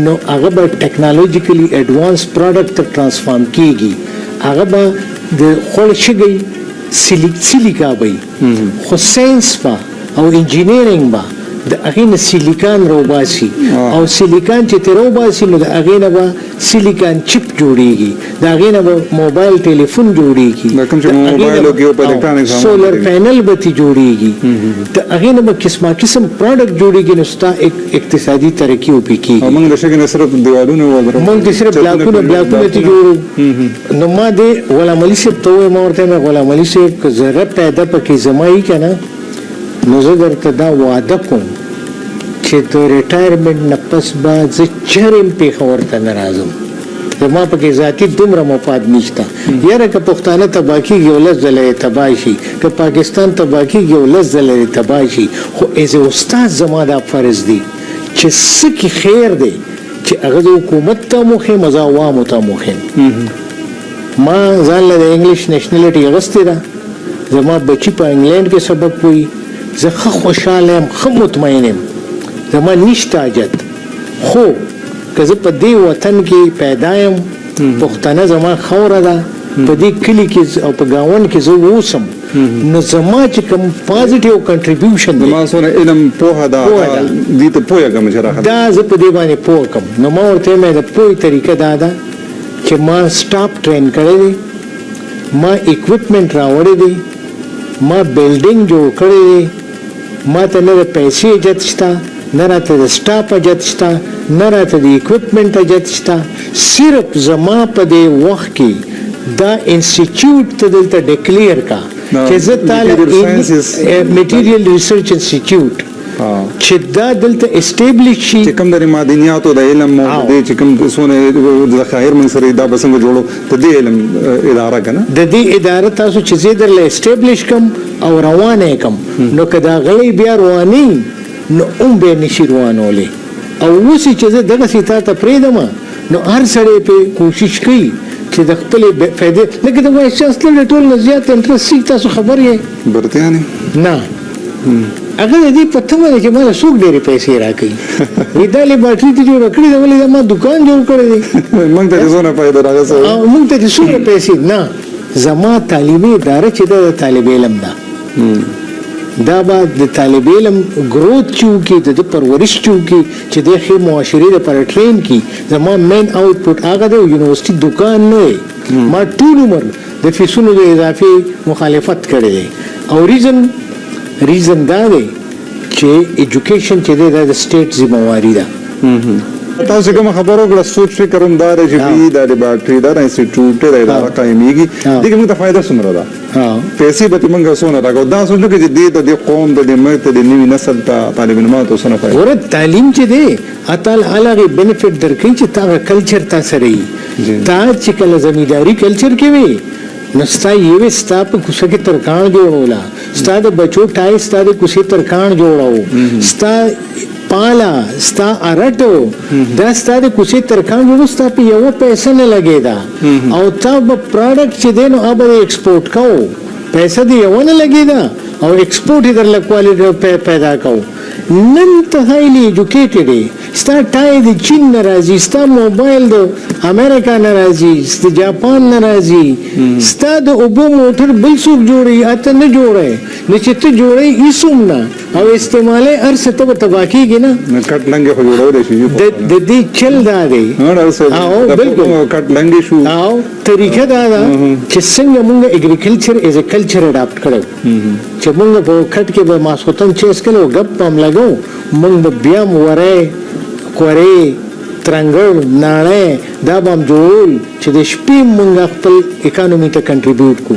نو هغه به technologically advance product ته transform کیږي. هغه به د خوړ شګی سلیکا به وي، خو ساینس به او engineering به د هغې نه سیلیکان راوباسي، او سیلیکان چې ترې راوباسي نو د هغې نه به silicon chip جوړیږي، د هغې نه به موبایل ټلیفون جوړیږي، دا کوم چې موبایل کې او په الکترونیک سامان solar panel به ترې جوړیږي، د هغې نه به قسمه قسم product جوړیږي، نو ستا اقتصادي ترقي وپې کېږي. او موږ د شګې نه صرف دیوالونه موږ د صرف بلاکونه ترې جوړو. نو ما دې غلام علي صاحب ته وویل، ما ورته وویل غلام علي صاحب که ذره پیدا پکې زما یي که نه، نو زه درته دا وعده کوم چې د retirement نه پس به زه چېرې هم پېښور ته نه راځم، زما پکې ذاتي دومره مفاد نشته. یاره که پښتانه تباه کېږي یو لس ځله یې تباه شي، که پاکستان تباه کېږي یو لس ځله یې تباه شي، خو as a استاد زما دا فرض دی چې څه کې خیر دی چې هغه زه حکومت ته هم وښیم، زه عوامو ته هم وښیم. ما ځان له د English nationality اخیستې ده، زما بچي په انګلینډ کې سبق وایي، زه ښه خوشحاله یم، ښه مطمئن یم، زما نشته حاجت. خو که زه په دې وطن کې پیدا یم، پښتنه زما خاوره ده، په دې کلي کې او په ګاونډ کې زه اوسم، نو زما چې کوم positive contribution دی، زما څونه علم پوهه ده، دې ته پوهه کوم چې راخلم، دا زه په دې باندې پوه کوم. نو ما ورته وویل د پوهې طریقه دا ده چې ما staff train کړی دی، ما equipment راوړی دی، ما building جوړ کړی دی، ما ته نه د پیسې حاجت شته، نه راته د staff حاجت شته، نه راته د equipment حاجت شته، صرف زما په دې وخت کې دا institute ته دلته declare کا چې زه تاله Material Research Institute چې دا دلته establish شي، چې کوم د معدنیاتو د علم او د دې چې کوم څونه ذخایر موږ سره دا به څنګه جوړو، د دې علم اداره که نه، د دې اداره تاسو چې زه درله establish کم او روانه یې کم، نو که دا غلی بیا رواني نو هم به یې نشي روانولی. او اوس یې چې زه دغسې تا ته پرېږدم نو هر سړی پرې کوشش کوي چې د خپلې فایدې، لکه د vice chancellor د ټولو نه زیات interest څه تاسو خبر یې؟ برتیانې نه، هغه د دې په تمه دی چې ما له څوک ډېرې پیسې راکوي. وایي دا لیبارټري ته جوړه کړې ده، ولې دا ما دکان جوړ کړی دی، موږ ته دې څونه فایده راغسته، او موږ ته دې څومره پیسې. نه، زما تعلیمي اداره چې ده د طالب علم ده، دا به د طالب علم growth چې وکړي، د ده پرورش چې وکړي، چې دی ښې معاشرې دپاره train کړي، زما main output هغه دی. یونیورسټي دکان نه دی. ما ټول عمر د فیسونو د اضافې مخالفت کړی دی، او reason دا دی چې education چې دی دا د state ذمه واري ده. تاسو کوم خبرو کړه، سوچ فکر هم دا دی چې دا لیبارټري، دا انسټیټیوټ، دا اداره قایمیږي، دې کې موږ ته فایده څومره ده؟ پیسې به موږ څونه راکو؟ دا سوچ نه چې دې ته، د قوم ته، د ملک ته، د نوي نسل ته، طالب علمانو ته څونه فایده. ګوره، تعلیم چې دی اتل هغه بینیفټ درکوي چې تا کلچر تا سره وي. تا چې کله زمینداري کلچر کې وي نو ستا یوې ستا په کوڅه کې ترکاڼ جوړوله، ستا د بچو ټای ستا د کوڅې ترکاڼ جوړو، ستا پاله، ستا ارټو، دا ستا د کوڅې ترکاڼ جوړو، ستا په یوه پیسه نه لګېده او تا به پراډکټ چې دی نو هغه به ایکسپورټ کوو، پیسه دې یوه نه لګېده او ایکسپورټ یې درله کوالټي پیدا کوو. نن ته هایلی ایجوکیټډ یې، ستا ټای د چین نه راځي، ستا موبایل د امریکا نه راځي، د جاپان نه راځي، ستا د اوبو موټر بل څوک جوړوي، ته نه جوړوې. نو چې ته جوړوې هېڅ هم نه او استعمالوې هر څه، ته به تباه کېږي نه. کټ لنګې خو جوړولی شي. د دې چل دا دی. او بالکل کټ لنګې شو. او طریقه دا ده چې څنګه مونږ اګریکلچر از ا کلچر اډاپټ کړو، چې مونږ په کټ کې به ماسخوتن چې اسکلو غپ هم لګو، مونږ به بیا وره کورې ترنګړ ناړی دا به هم جوړول چې د شپې مونږ خپل اکانومي ته کنټریبیوټ کو.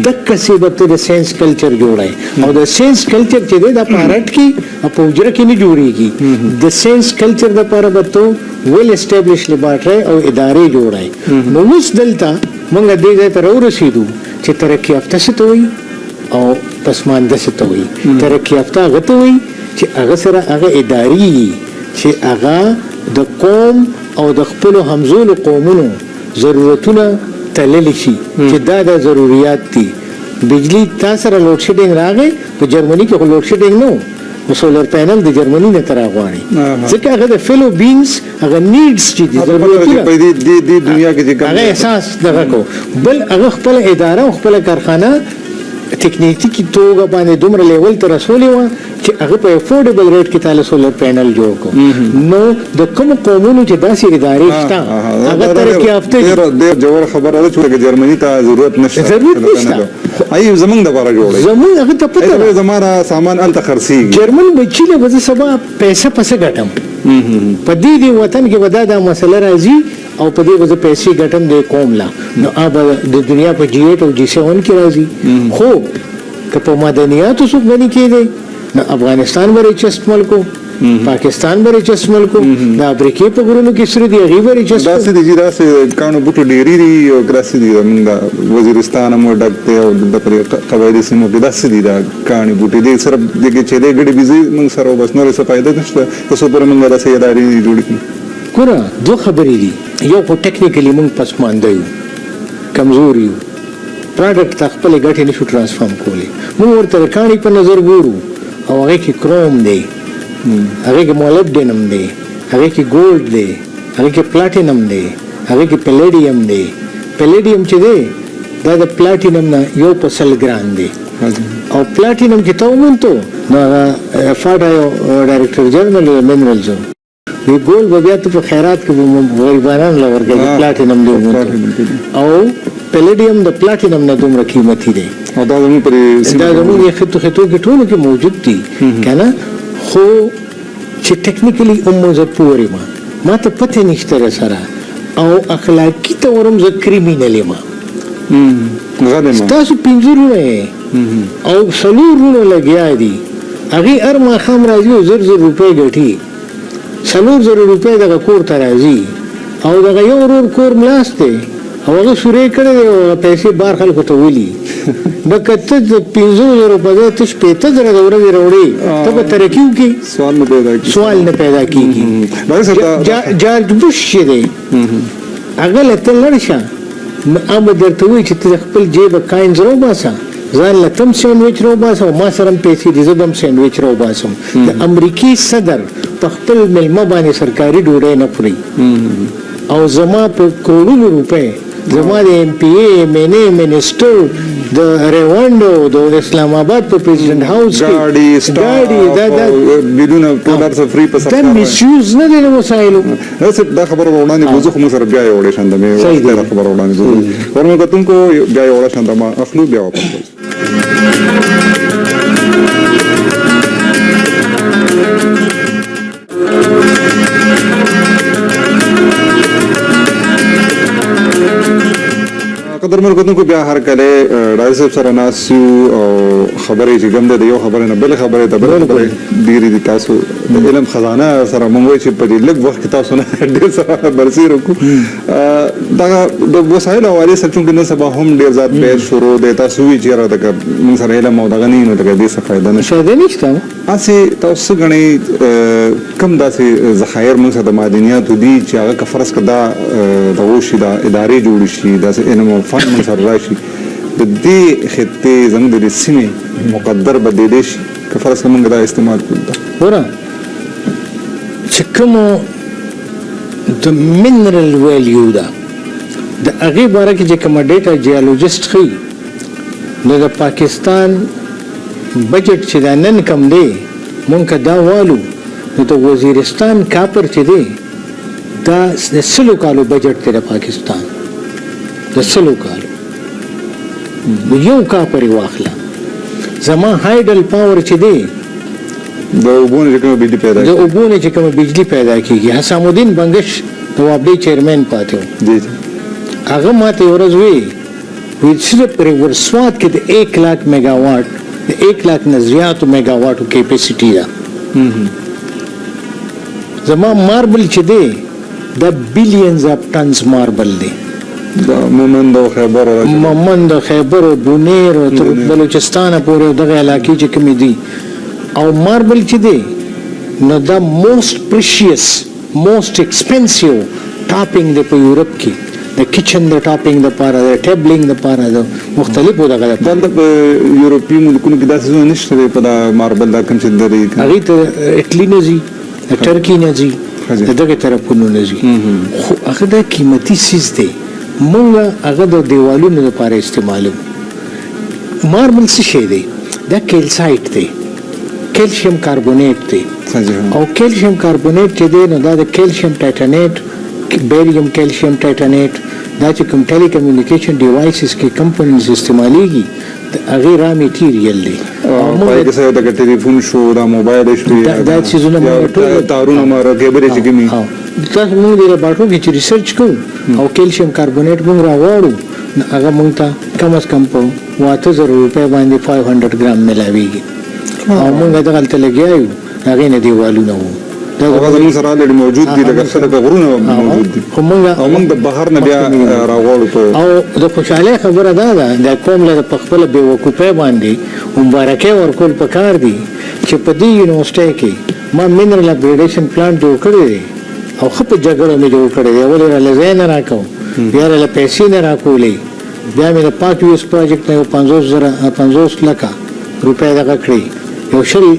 دقسې به ته د ساينس کلچر جوړی، او د ساينس کلچر چې دی دا په ارټ کې او په حجره کې نه جوړیږي. د ساينس کلچر دپاره به ته ویل اسټابلیش لیبارټری او ادارې جوړی. نو اوس دلته مونږ دې ځای ته راورسېدو چې ترقي یافته څه ته وایي او پسمانده څه ته وایي. ترقي یافته هغه ته وایي چې هغه سره هغه ادارې چې هغه د قوم او د خپلو همزولو قومونو ضرورتونه تللی شي چې دا د ضروریات دي. بجلی تا سره لوډ شیډینګ راغی، په جرمني کې خو لوډ شیډینګ نه و، سولر پینل د جرمني نه تر غواړي، ځکه هغه د فیلو بینز هغه نیډز چې دي، ضرورتونه په دې دې دنیا کې چې هغه احساس دغه کو. بل هغه خپل اداره او خپل کارخانه تکنیکي توګه باندې دومره لیول ته رسولې وه چې هغه په افورډیبل ریټ کې تاله سولر پینل جوړ کو. نو د کوم قومونو چې داسې ادارې شته هغه ترقي یافته دي. ډېر ژوره خبره ده چې جرمني ته ضرورت نشته. ضرورت نشته. ای زمونږ دپاره جوړوي، زمونږ هغه ته پته ده، زما سامان هلته خرڅېږي. جرمن بچي له به زه سبا پیسه په څه ګټم؟ په دې دې وطن کې به دا دا مسله راځي او په دې به زه پیسې ګټم د قوم له، نو هغه به د دنیا په جي 8 او جي 7 کې راځي. خو که په معدنیاتو څوک غني کېدی نو افغانستان به ریچست ملک و، پاکستان به ریچست ملک و، د افریقې په غرونو کې سره دي هغې به ریچست. داسې دي چې داسې کاڼو بوټو ډېري دي او داسې دي، زمونږ د وزیرستان هم ډک دی او د پرې قبایلي سیمو کې داسې دي، دا کاڼي بوټي دي صرف دې کې چې دی ګډې بیزې موږ سره بس، نورې څه فایده نشته که څو پورې موږ داسې ادارې نه جوړې کړو. ګوره، دوه خبرې دي. یو خو ټیکنیکلي موږ پسمانده یو، کمزور یو، پراډکټ ته خپلې ګټې نشو ټرانسفارم کولی. موږ ورته د کاڼي په نظر ګورو او هغې کې کروم دی، هغې کې مولیبډینم دی، هغې کې ګولډ دی، هغې کې پلاټینم دی، هغې کې پلیډیم دی. پلیډیم چې دی دا د پلاټینم نه یو په سل ګران دی، او پلاټینم چې تا وموندو نو هغه فاټا یو ډایرکټر جنرل منرلز وی ګول به بیا ته په خیرات کې غریبانو له ورکوي. پلاټینم دی او پلیډیم د پلاټینم نه دومره قیمتي دی. او دا زموږ پر دا زموږ خطو خطو کې ټولو کې موجود دي که نه. خو چې ټیکنیکلي هم زه پورې ما ته پته نشته سره، او اخلاقي طور هم زه کریمینل یم. ستاسو پنځه وروڼه او څلور وروڼه لګیا دي، هغې هر ماښام راځي او زر زر روپۍ ګټي، 4000 روپۍ دغه کور ته راځي، او دغه یو ورور کور ملاست دی او هغه سوری کړی دی او هغه پیسې بار خلکو ته ولي. نو که ته د 5000 په ځای ته 60,000 د ورځې راوړې، ته به ترقي وکړې؟ سوال نه پیدا کېږي. سوال نه پیدا کېږي. جارج بوش چې دی هغه له ته لړ شه، نو هغه به درته وایي چې ته د خپل جیبه کاینز راوباسه، ځان له ته هم سینډویچ راوباسه او ما سره هم پیسې دي، زه به هم سینډویچ راوباسم. د امریکې صدر په خپل مېلمه باندې سرکاري ډوډۍ نه خوري، او زما په کروړونو روپۍ، زما د ایم پي ای، ایم این ای، منسټر، د ریونډو، د اسلام آباد په پریزیډنټ هاوس کې ګاډي، ګاډي، دا دا بیلونه ټول هر څه فري په دا میسیوز نه دی د وسایلو؟ داسې دا خبره به وړاندې بوځو، خو موږ سره بیا یو وړې شان ده مې دا خبره وړاندې بوځو. ورمو کتونکو، بیا یو وړه شان ده ما اخلو، بیا واپس راځو. قدرمن کتونکو، بیا هر کله ډاکټر صاحب سره ناست یو او خبرې چې کوم ده، د یو خبرې نه بلې خبرې ته، بلې خبرې ډېرې دي. تاسو د علم خزانه سره مونږ وایو چې په دې لږ وخت کې تاسو نه ډېر څه برسېره کړو. دغه د وسایلو حوالې سره، چونکې نن سبا هم ډېر زیات بحث شروع دی، تاسو وایي چې یاره دغه مونږ سره علم او دغه نه وي نو دغه دې څه فایده نشته. فایده نشته. هسې تاسو څه ګڼئ، کوم داسې ذخایر مونږ سره د معدنیاتو دي چې هغه که فرض که دا دغه وشي، دا ادارې جوړې شي، داسې علم او فن مونږ سره راشي، د دې خطې، زموږ د دې سیمې مقدر بدلېدی شي که فرض که مونږ دا استعمال کړو؟ دا ګوره، چې کوم د منرل ویلیو ده، د هغې باره کې چې کومه ډیټا جیولوجسټ ښیي، نو د پاکستان بجټ چې دا نن کم دی، مونږ که دا والو نو د وزیرستان کاپر چې دی، دا د 100 کالو بجټ دی د پاکستان د 100 کالو، نو یو کاپر یې واخله. زما هایډل پاور چې دی، د اوبو نه چې کومه بجلي پیدا د اوبو نه چې کومه بجلي پیدا کیږي، حسام الدین بنګش د وابډې چیرمن پاتې و. جی جی هغه ماته یو ورځ وی، وی صرف ریور سوات کې د 1 لاک میګاواټ، د 1 لاک نه زیاتو میګاواټو کیپاسټي ده. زما ماربل چې دی، دا billions of tons marble دی. د مومند او خیبر او مومند، خیبر او بونیر او تر بلوچستان پورې دغه علاقې چې کومې دي، او ماربل چې دی نو دا most precious، most expensive topping دی په یورپ کې، د کچن د ټاپینګ د پاره، د ټیبلینګ د پاره، د مختلفو دغه د دلته په یورپي ملکونو کې داسې ځایونه نشته دی په دا ماربل دا کوم چې درې؟ هغې ته اټلی نه ځي، د ټرکی نه ځي، د دغه طرفونو نه ځي، خو هغه دا قیمتي څیز دی. مونږ هغه د دیوالونو لپاره استعمالو. ماربل څه شی دی؟ دا کیلسایټ دی، کیلشیم کاربونیټ دی. او کیلشیم کاربونیټ چې دی نو دا د کیلشیم ټایټانیټ، بیریم کیلشیم ټایټانیټ، دا چې کوم ټیلی کمیونیکیشن ډیوایسز کې کمپوننټس استعمالیږي، د هغې را میټیریل دی. او موږ کې څه د ټلیفون شو، دا موبایل شو، دا څیزونه موږ ټول تارونه ماره کیبلې چې کومي. تاسو موږ د لابراتوار کې چې ریسرچ کوو او کیلشیم کاربونیټ موږ راغواړو، نو هغه موږ ته کم از کم په 8000 روپۍ باندې 500 ګرام ملاویږي، او موږ دغلته لګیا یو، هغې نه دیوالونه وو. هغه زموږ سره already موجود دي، لکه څه لکه غرونه موجود دي، خو موږ او موږ د بهر نه بیا راغواړو په او د خوشحالۍ خبره دا ده، د قوم له په خپله بېوقوفۍ باندې مبارکۍ ورکول پکار دي چې په دې یونیورسټۍ کې ما منرل اپګریډیشن پلانټ جوړ کړی دی، او ښه په جګړو مې جوړ کړی دی. اول یې راله ځای نه راکو، بیا راله پیسې نه راکولې، بیا مې د پاک یوس پروجیکټ نه یو 50,000، 50 لکه روپۍ دغه کړې، یو 20،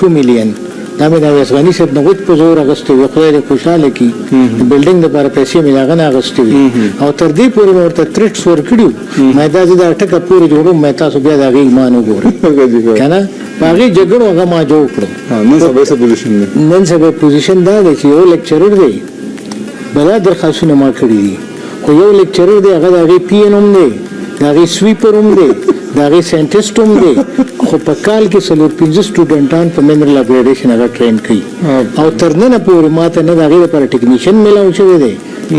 2 میلیون، دا مې د اویس غني صاحب نه غوچ په زور اخیستې وي، خدای دې خوشحاله کړي. د بلډینګ دپاره پیسې مې د هغه نه اخیستې وي، او تر دې پورې مې ورته تریټس ورکړي وو، مې دا زه دا ټکه پورې جوړوم، مې تاسو بیا د هغې ایمان وګورئ که نه. په هغې جګړو هغه ما جوړ کړو. نن سبا څه پوزیشن دی؟ نن سبا پوزیشن دا دی چې یو لیکچرر دی، بلا درخواستونه ما کړي دي، خو یو لیکچرر دی، هغه د هغې پي این هم دی، د هغې سویپر هم دی، د هغې ساینټسټ هم دی، خو په کال کې څلور پنځه سټوډنټان په منرل اپګریډیشن هغه ټرین کوي. او تر ننه پورې ماته نه د هغې لپاره ټکنیشن میلاو شوی دی،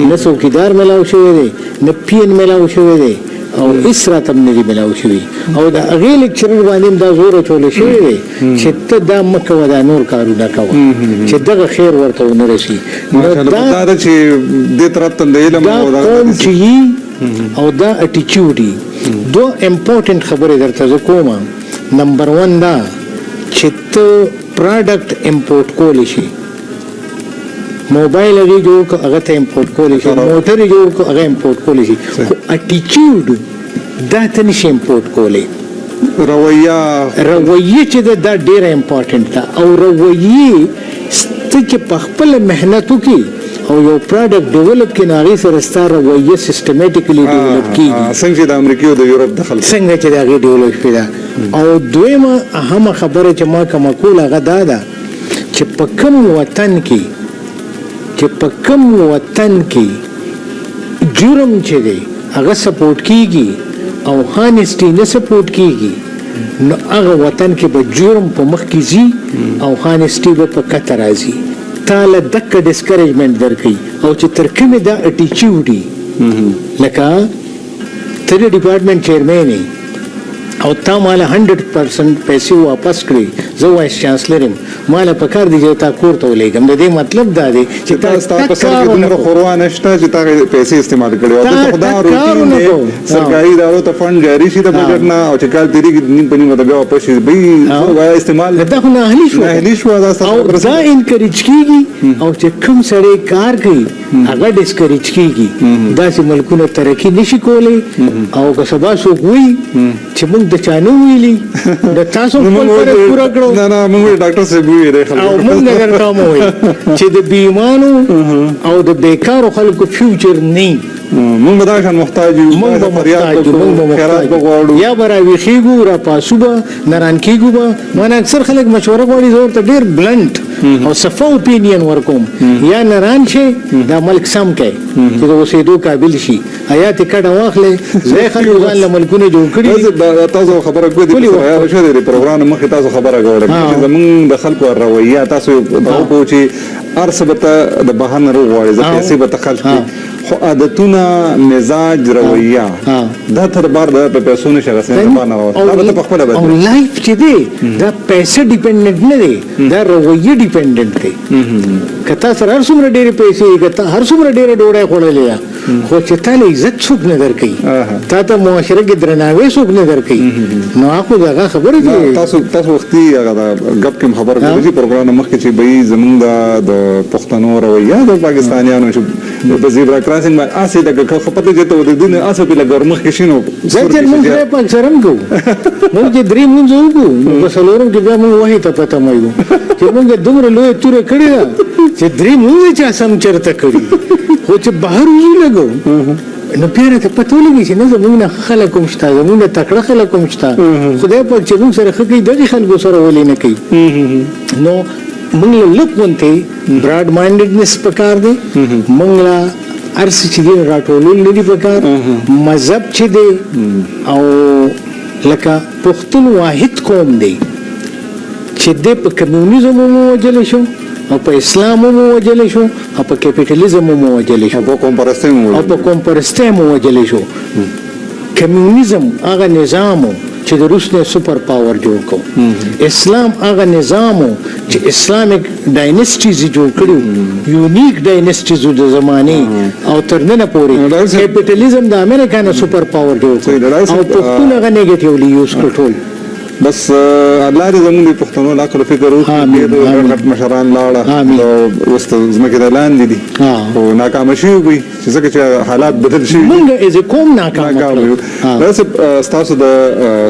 نه څوکیدار میلاو شوی دی، نه پي این میلاو شوی دی، او هیڅ راته هم نه دي میلاو شوي. او د هغې لیکچرر باندې هم دا زور اچول شوی دی چې ته دا مه کوه، دا نور کارونه کوه، چې دغه خیر ورته ونه رسي. نو دا ده چې دې طرف ته د علم دا قوم چې یي او دا اټیچیوډ، دوه امپورټنټ خبرې درته زه کوم. نمبر 1 دا چې ته پروډکټ امپورټ کولی شي، موبایل هغې جوړ کړ، هغه ته امپورټ کولی شي، موټر یې جوړ کړ، هغه امپورټ کولی شي، خو اټیچیوډ دا ته نشي امپورټ کولی. رویه. رویه چې ده، دا ډېره امپورټنټ ده. او رویې ته چې په خپله محنت وکړي او یو پروډکټ ډیولپ کړي، نو هغې سره ستا رویه سیستمیټیکلی ډیولپ کېږي. څنګه چې د امریکې او د یورپ د خلکو څنګه چې د هغې ډیولپ شوې ده. او دویمه اهمه خبره چې ما کومه کوله، هغه دا ده چې په کوم وطن کې جرم چې دی هغه سپورټ کیږي او هانیسټي نه سپورټ کیږي، نو هغه وطن کې به جرم په مخ کې ځي او هانیسټي به په کته راځي، تا له دکه ډسکریجمنټ درکوي. او چې تر کومې دا اټیچیوډ لکه ته د ډپارټمنټ چیرمین یې او تا ماله 100% پیسې واپس کړې، زه وایس چانسلر یم، ماله پکار دي چې تا کور ته ولېږم. د دې مطلب دا دی چې تا ستا په سر کې دومره خوروا نشته چې تا پیسې استعمال کړې، او دلته خو دا روټین دی، سرکاري ادارو ته فنډ جاري شي د بجټ نه، او چې کال تېرېږي نیم په نیمه ته بیا واپس شي، بهي استعمال دا خو نااهلي شوه، نااهلي شوه. دا او دا انکریج کېږي، او چې کوم سړی کار کوي هغه ډسکریج کېږي. داسې ملکونه ترقي نشي کولی. او که سبا څوک وایي چې موږ د چا نه ویلي، د تاسو خپل فرض پوره کړو. نه نه، موږ ډاکټر صاحب ویلي او موږ درته هم وویل چې د بې ایمانو او د بیکارو خلکو فیوچر نه. موږ به دا شان محتاج یو، موږ به محتاج یو، موږ به خیرات به غواړو، یا به راویښېږو، راپاسو به، نران کېږو به. مانا اکثر خلک مشوره غواړي، زه ورته ډېر بلنټ او صفا اوپینین ورکوم، یا نران شي دا ملک سم کړئ چې د اوسېدو قابل شي، حیات یې کډه واخلئ، ځای خلکو ځان له ملکونه جوړ کړي. تاسو خبره کوئ، د پروګرام مخکې تاسو خبره کوله چې زمونږ د خلکو رویه، تاسو دا وکړو چې هر څه به ته د بهر نه وغواړې، زه پیسې به ته خرج کړې، خو عادتونه، مزاج، رویه دا تر بار د په پیسو نشي رسېدلی، بهر نه راوستلی، دا به ته په خپله بدلې. او لایف چې دی دا پیسې ډیپندنټ نه دی، دا رویه ډیپندنټ دی. که تا سره هر څومره ډېرې پیسې، که تا هر څومره ډېره ډوډۍ خوړلې ده، خو چې تا له عزت څوک نه درکوي، تا ته معاشره کې درناوی څوک نه درکوي، نو هغه خو دغه خبره دي. تاسو وختي هغه د ګپ کې خبره کړې چې پروګرام مخکې چې به زمونږ د پښتنو رویه د پاکستانیانو چې په زیبرا کراسینګ باندې هسې لکه خپته چې ته ودرېدې نو هسې پرې لږ ورمخکې شي، نو ځکه چې موږ خدای پاک سره هم کوو. موږ چې درې مونځ وکړو نو په څلورم کې بیا موږ وحې ته پته مه یو چې موږ دومره لویه توره کړې ده چې درې مونځ چا سم چېرته کړي، خو چې بهر وځو لګو نو بیا راته پته ولګي چې نه، زموږ نه ښه خلک هم شته، زموږ نه تکړه خلک هم شته. خدای پاک چې موږ سره ښه کوي دغې خلکو سره ولې نه کوي؟ نو موږ له لږ غونتې براډ مایندډنس پکار دی، موږ له هر څه چې دي راټولول نه دي پکار. مذهب چې دی او لکه پښتون واحد قوم دی چې دی په کمیونیزم هم ووژل شو، او په اسلام هم ووژل شو، او په کیپیټالیزم هم ووژل شو، او په قوم پرستۍ هم او په قوم پرستۍ هم ووژل شو. کمیونیزم هغه نظام چې د روس نه سپر پاور جوړ کو، اسلام هغه نظام چې اسلامیک ډاینستیز جوړ کړو، یونیک ډاینستیز د زمانه او تر ننه پورې. کیپټالیزم د امریکا نه سپر پاور جوړ کړ، او پښتون هغه نیگیټیولی یوز کړ ټول. بس الله دې زموږ د پښتنو له عقل فکر وکړي. ډېر غټ مشران لاړه اوس ځمکې ته لاندې دي، خو ناکامه شوي وي چې ځکه چې حالات بدل شوي، موږ از قوم ناکام یو. داسې ستاسو د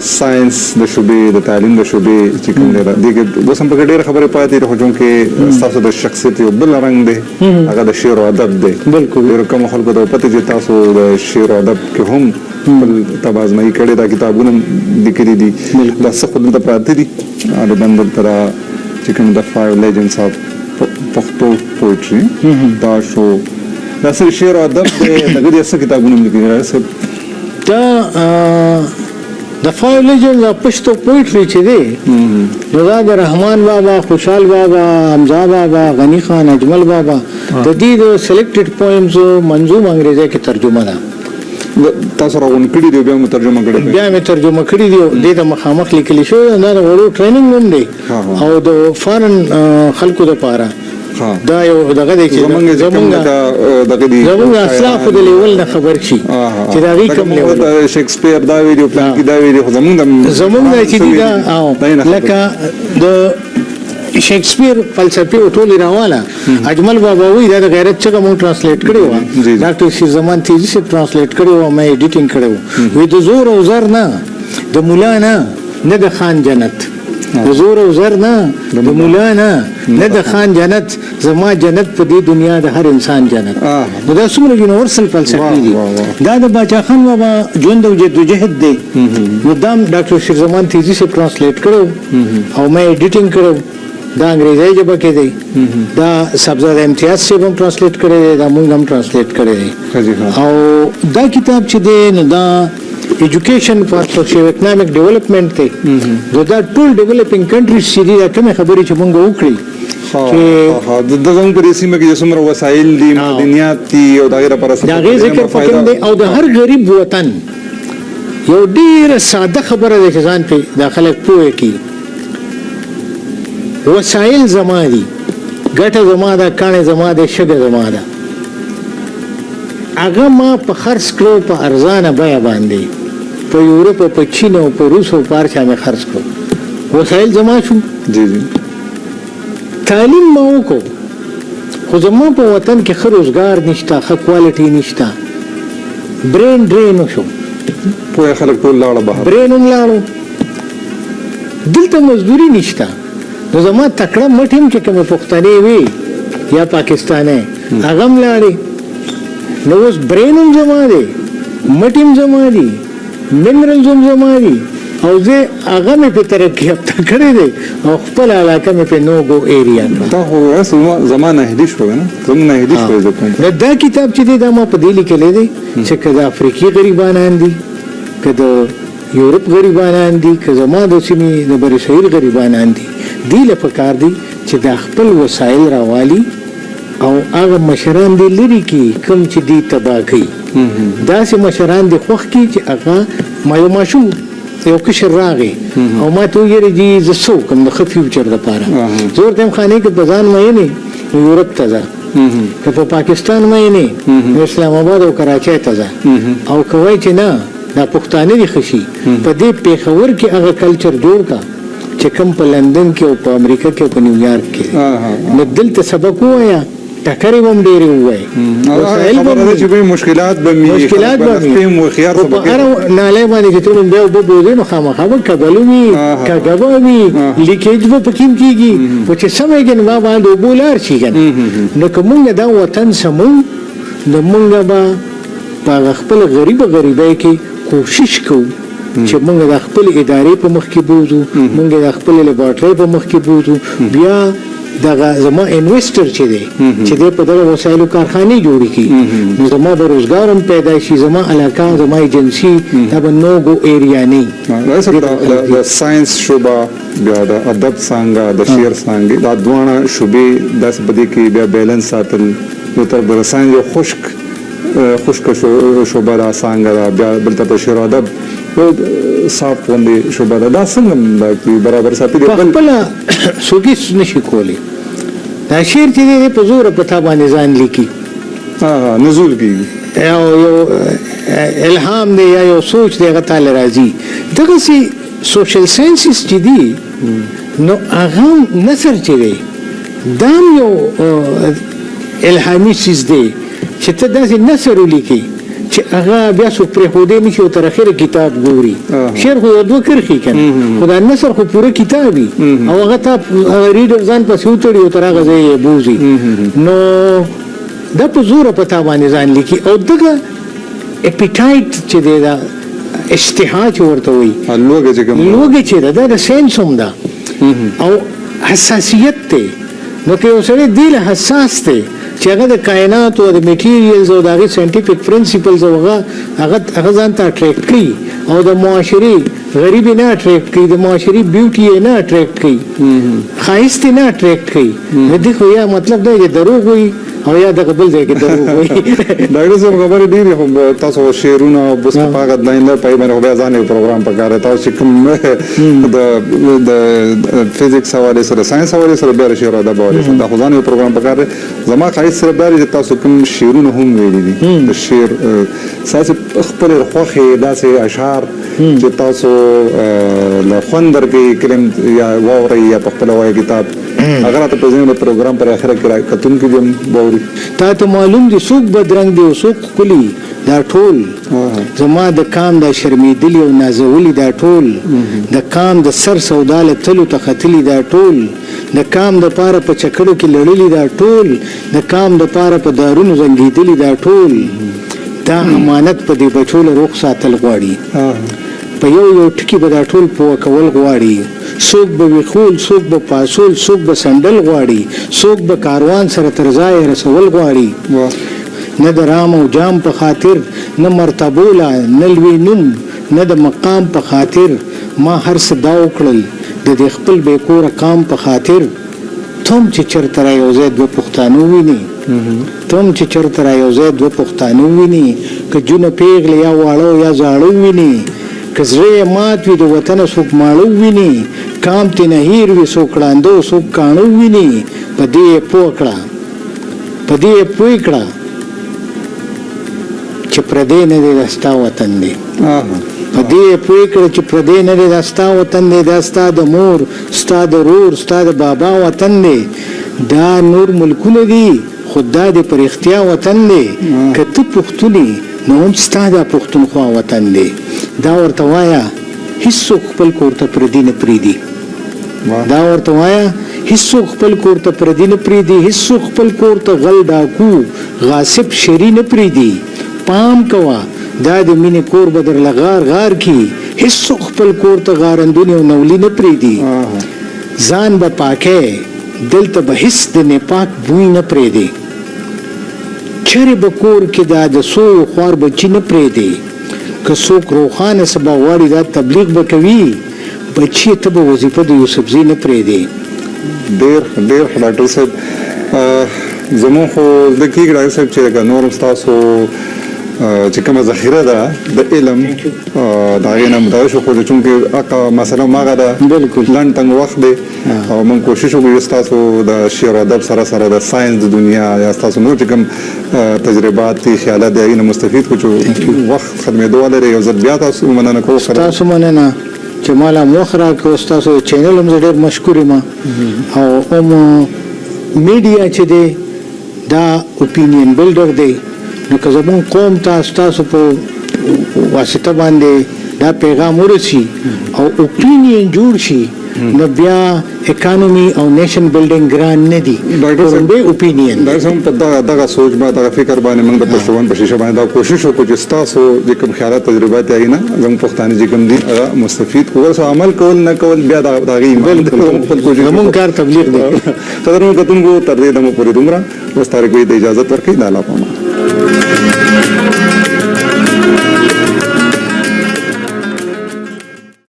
ساينس د شعبې، د تعلیم د شعبې چې کوم دی، دې کې اوس هم پکې ډېرې خبرې پاتې دي، خو چونکې ستاسو د شخصیت یو بل رنګ دی، هغه د شعر او ادب دی. ډېرو کمو خلکو ته پته چې تاسو د شعر او ادب کې هم خپل تبازمایي کړې ده، کتابونه لیکلي دي. دا څه خو دلته پراته دي، غالباً دلته دا چې کوم د فایو لیجنډز اف پښتو پویټري دا شو، دا څه شعر او ادب دی، دغه دې څه کتابونه لیکلي دي؟ دا د فایو لیجنډز اف پښتو پویټري چې دی، نو دا د رحمان بابا، خوشحال بابا، حمزه بابا، غني خان، اجمل بابا د دې د سلیکټډ پویمز منظوم انګریزي کې ترجمه ده. تاسو راغونډ کړي دي، بیا مو ترجمه کړي؟ بیا مې ترجمه کړي دي، دې ته مخامخ لیکل شوی. دا د وړو ټریننګ هم دی او د فارن خلکو دپاره دا یو دغه دی چې زمونږ دغه دی، زمونږ اسلاف د لیول نه خبر شي چې دا غي کوم لیول شیکسپیر دا ویډیو پلان کې دا ویډیو، خو زمونږ زمونږ چې دی دا لکه د شیکسپیر فلسفي او ټول راواله. اجمل بابا وی دا د غیرت څخه مونږ ترانسلیټ کړی و، ډاکټر شیر زمان تیزی سے ترانسلیټ کړی و، ما ایډیټینګ کړی و. وی د زور او زر نه، د مولا نه، نه د خان جنت، د زور او زر نه، د مولا نه، نه د خان جنت، زما جنت په دې دنیا د هر انسان جنت. نو دا څومره یونیورسل فلسفي دي. دا د باچا خان بابا ژوند او جدوجهد دی، نو دا ډاکټر شیر زمان تیزی سے ترانسلیټ کړو او ما ایډیټینګ کړو. دا انګریزي ژبه کې دی، دا صاحبزاده امتیاز صاحب هم ترانسلیټ کړی دی، دا مونږ هم ترانسلیټ کړی دی. او دا کتاب چې دی نو دا ایجوکیشن فار سوشیو اکنامک ډیولپمنټ دی، نو دا ټول ډیولپینګ کنټریز چې دي، دا کومې خبرې چې مونږ وکړې چې د زموږ په دې سیمه کې څومره وسایل دي، معدنیات دي، او د هغې لپاره د هغې ذکر پکې دی. او د هر غریب وطن یو ډیره ساده خبره ده چې ځان پې دا خلک پوه کړي. وسایل زما دي، ګټه زما ده، کاڼې زما ده، شګه زما ده، هغه ما په خرڅ کړو په ارزانه بیه باندې، په یورپ او په چین او په روس او په هر چا مې خرڅ کړو. وسایل زما شو. جی جی. تعلیم ما وکړو، خو زما په وطن کې ښه روزګار نشته، ښه کوالټي نشته، برین ډرین وشو. پوهه خلک ټول لاړه بهر، برین هم لاړو، دلته مزدوري نشته. نو زما تکړه مټ هم چې کومې پښتنې وي یا پاکستانۍ هغه هم لاړې. نو اوس برین هم زما دی، مټ هم زما دي، منرلز هم زما دي، او زه هغه مې په ترقي یافته کړی دی او خپله علاقه مې په نو ګو ایریا کړه. دا خو زما ناهیلي شو که نه، زموږ ناهیلي شو. زه کوم نو دا کتاب چې دی دا ما په دې لیکلی دی چې که د افریقي غریبانان دي، که د یورپ غریبانان دي، که زما د سیمې د برصغیر غریبانان دي، دې له پکار دي چې دا خپل وسایل راوالي او هغه مشران دې لرې کړي کوم چې دوی تباه کوي. داسې مشران دې خوښ کړي چې هغه ما یو ماشوم یو کشر راغی او ما ته وویل جي زه څه وکړم د ښه فیوچر دپاره. زه ورته وایم خانې که په ځان مین یې نو یورپ ته ځه، که په پاکستان مین یې نو اسلام آباد او کراچۍ ته ځه، او که وایي چې نه دا پښتانه دې ښه شي په دې پېښور کې هغه کلچر جوړ کړه چې کوم په لندن کې او په امریکا کې او په نیویارک کې دی. نو دلته سبق ووایه، ټکرې به هم ډېرې ووایې، وسایل به هم چې به مشکلات به مي، مشکلات به مي، خو په هره نالۍ باندې چې ته لومړی اوبه بوځې نو خامخا به کبل وي، کږه به وي، لیکیج به پکې هم کېږي، خو چې سمه یې کړې نو به د اوبو لار شي که نه. نو که مونږ دا وطن سموو نو مونږ به په هغه خپله غریبه غریبۍ کې کوشش کوو چې مونږ د خپلې ادارې په مخ کې بوځو، مونږ د خپلې لیبارټرۍ په مخ کې بوځو. بیا دغه زما انویسټر چې دی چې دی په دغه وسایلو کارخانې جوړې کړي نو زما به روزګار هم پیدا شي، زما علاقه، زما ایجنسي دا به نو ګو ایریا نه. د ساينس شعبه، بیا د ادب څانګه، د شعر څانګې، دا دواړه شعبې داسې په دې کې بیا بیلنس ساتل، یو طرف د ساينس یو خشک خشکه شعبه ده، څانګه ده، بیا بل طرف شعر او ادب یو صاف غوندې شعبه ده، دا څنګه دا برابر ساتي؟ په خپله څوک هېڅ نه شي کولی. دا شعر چې دی په زوره په تا باندې ځان لیکي، نزول کېږي، یو یو الهام دی یا یو سوچ دی هغه تا له راځي. دغسې سوشل ساینسز چې دي نو هغه نثر چې دی دا هم یو الهامي څیز دی چې ته داسې نثر ولیکې چې هغه بیا څوک پرېښودی نه شي او تر اخره کتاب ګوري. شعر خو یو دوه کرښې که نه، خو دا نثر خو پوره کتاب وي او هغه تا ریډر ځان پسې وتړي او تر هغه ځایه یې بوځي. نو دا په زوره په تا باندې ځان لیکي. او دغه اپیټایټ چې دی، دا اشتها چې ورته وایي، لوږه چې کوم لوږه چې ده، دا د ساینس هم ده او حساسیت دی. نو که یو سړی دې له حساس دی چې هغه د کائناتو او د میټیریلز او د هغې ساینټیفک پرنسپلز او هغه هغه هغه ځان ته اټریکټ کوي او د معاشرې غریبې نه اټریکټ کوي، د معاشرې بیوټي یې نه اټریکټ کوي، ښایست یې نه اټریکټ کوي، نو دې خو یا مطلب دی چې دروغ وایي او یا دغه بل ځای کې دروغ وایي. ډاکټر صاحب خبرې ډېرې، خو تاسو شعرونه اوس په هغه لاین نه پای باندې خو بیا ځان یو پروګرام پکار دی. تاسو چې کوم د د فزیکس حوالې سره، ساینس حوالې سره، بیا د شعر او ادب حوالې سره، دا خو ځان یو پروګرام پکار دی. زما خواهش صرف دا دی چې تاسو کوم شعرونه هم ویلي دي، د شعر ستاسې خپلې خوښې داسې اشعار چې تاسو له خوند درکوي کلم یا واورئ یا په خپله وایي کتاب، هغه راته په ذهن د پروګرام پر اخره کې کتونکي دې هم واوري. تا ته معلوم دي څوک بدرنګ دي او څوک ښکلي، دا ټول زما د کام دا شرمېدلي او نازولي، دا ټول د کام د سر سودا له تلو ته ختلي، دا ټول د کام د پاره په چکړو کې لړلي، دا ټول د کام د پاره په دارونو زنګېدلي، دا ټول دا امانت په دې بچو له روغ ساتل غواړي، په یو یو ټکي به دا ټول پوه کول غواړي، څوک به ویښول، څوک به پاڅول، څوک به څنډل غواړي، څوک به کاروان سره تر ځایه رسول غواړي. نه د رام او جام په خاطر، نه مرتبو لا، نه لوی نوم، نه د مقام په خاطر، ما هر څه دا وکړل د دې خپل بې کوره قام په خاطر. ته هم چې چرته را یو ځای دوه پښتانه ووینې، ته هم چې چرته را یو ځای دوه پښتانه ووینې، که جونه پېغلې یا واړه یا زاړه ووینې، که زړه یې مات وي د وطنه څوک ماړه وویني، کام ترېنه هېر وي څوک ړانده او څوک کاڼه وویني، په دې یې پوه کړه، په دې یې پوه کړه چې پردی نه دی دا ستا وطن دی. په دې یې پوه کړه چې پردی نه دی دا ستا وطن دی، دا ستا د مور، ستا د ورور، ستا د بابا وطن دی، دا نور ملکونه دي خو دا دې په رښتیا وطن دی، که ته پښتون یې نو هم ستا دا پښتونخوا وطن دی. دا ورته وایه هیڅوک خپل کور ته پردي نه پریږدي. دا ورته وایه هیڅوک خپل کور ته پردي نه پریږدي، هیڅوک خپل کور ته غل، ډاکو، غاصب، شري نه پریږدي. پام کوه دا د مینې کور به درله غار غار کړي، هیڅوک خپل کور ته غارندونی او نولي نه پریږدي. ځان به پاکې، دلته به هیڅ د نفاق بوی نه پریږدي. چرې به کور کې دا د سویو خوار بچي نه پریږدي. که څوک روښانه سبا غواړي دا تبلیغ به کوي، بچیه ته به وظیفه د یوسفزي نه پریږدې. ډیر ښه ډیر ښه ډاکټر صاحب زموږ خو زده کیږي ډاکټر صاحب چې لکه نور هم ستاسو چې کومه ذخیره ده د علم د هغې نه متوجه شو، خو چونکې حق مسله هماغه ده، بالکل لنډ تنګ وخت دی او موږ کوشش وکړو چې ستاسو د شعر او ادب سره سره د ساينس د دنیا یا ستاسو نور چې کوم تجربات دي، خیالات دي، هغې نه مستفید کړو چې وخت ختمېدو والی دی. یو ځل بیا تاسو مننه کوو. ستاسو مننه چې ما لا هم وخت راکړ، ستاسو د چینل هم زه ډېر مشکور یم، او هم میډیا چې دی دا اوپینین بلډر دی، نو که زمونږ قوم ته ستاسو په واسطه باندې دا پیغام ورسي او اوپینین جوړ شي، نو بیا اکانومي او نیشن بلډینګ ګران نه دي. ډاکټر به اوپینین ډاکټر صاحب په دغه دغه سوچ باندې، دغه فکر باندې موږ د پښتون په شیشه باندې دا کوشش وکړو چې تاسو چې کوم خیالات تجربات یې نه زموږ پښتانه چې کوم دي هغه مستفید کړو. څو عمل کول نه کول بیا دا هغې خپل کوشش، زموږ کار تبلیغ دی. قدرمن کتونکو، تر دې دمه پورې دومره. اوس طارق ته اجازه ورکړئ، د الله په امان.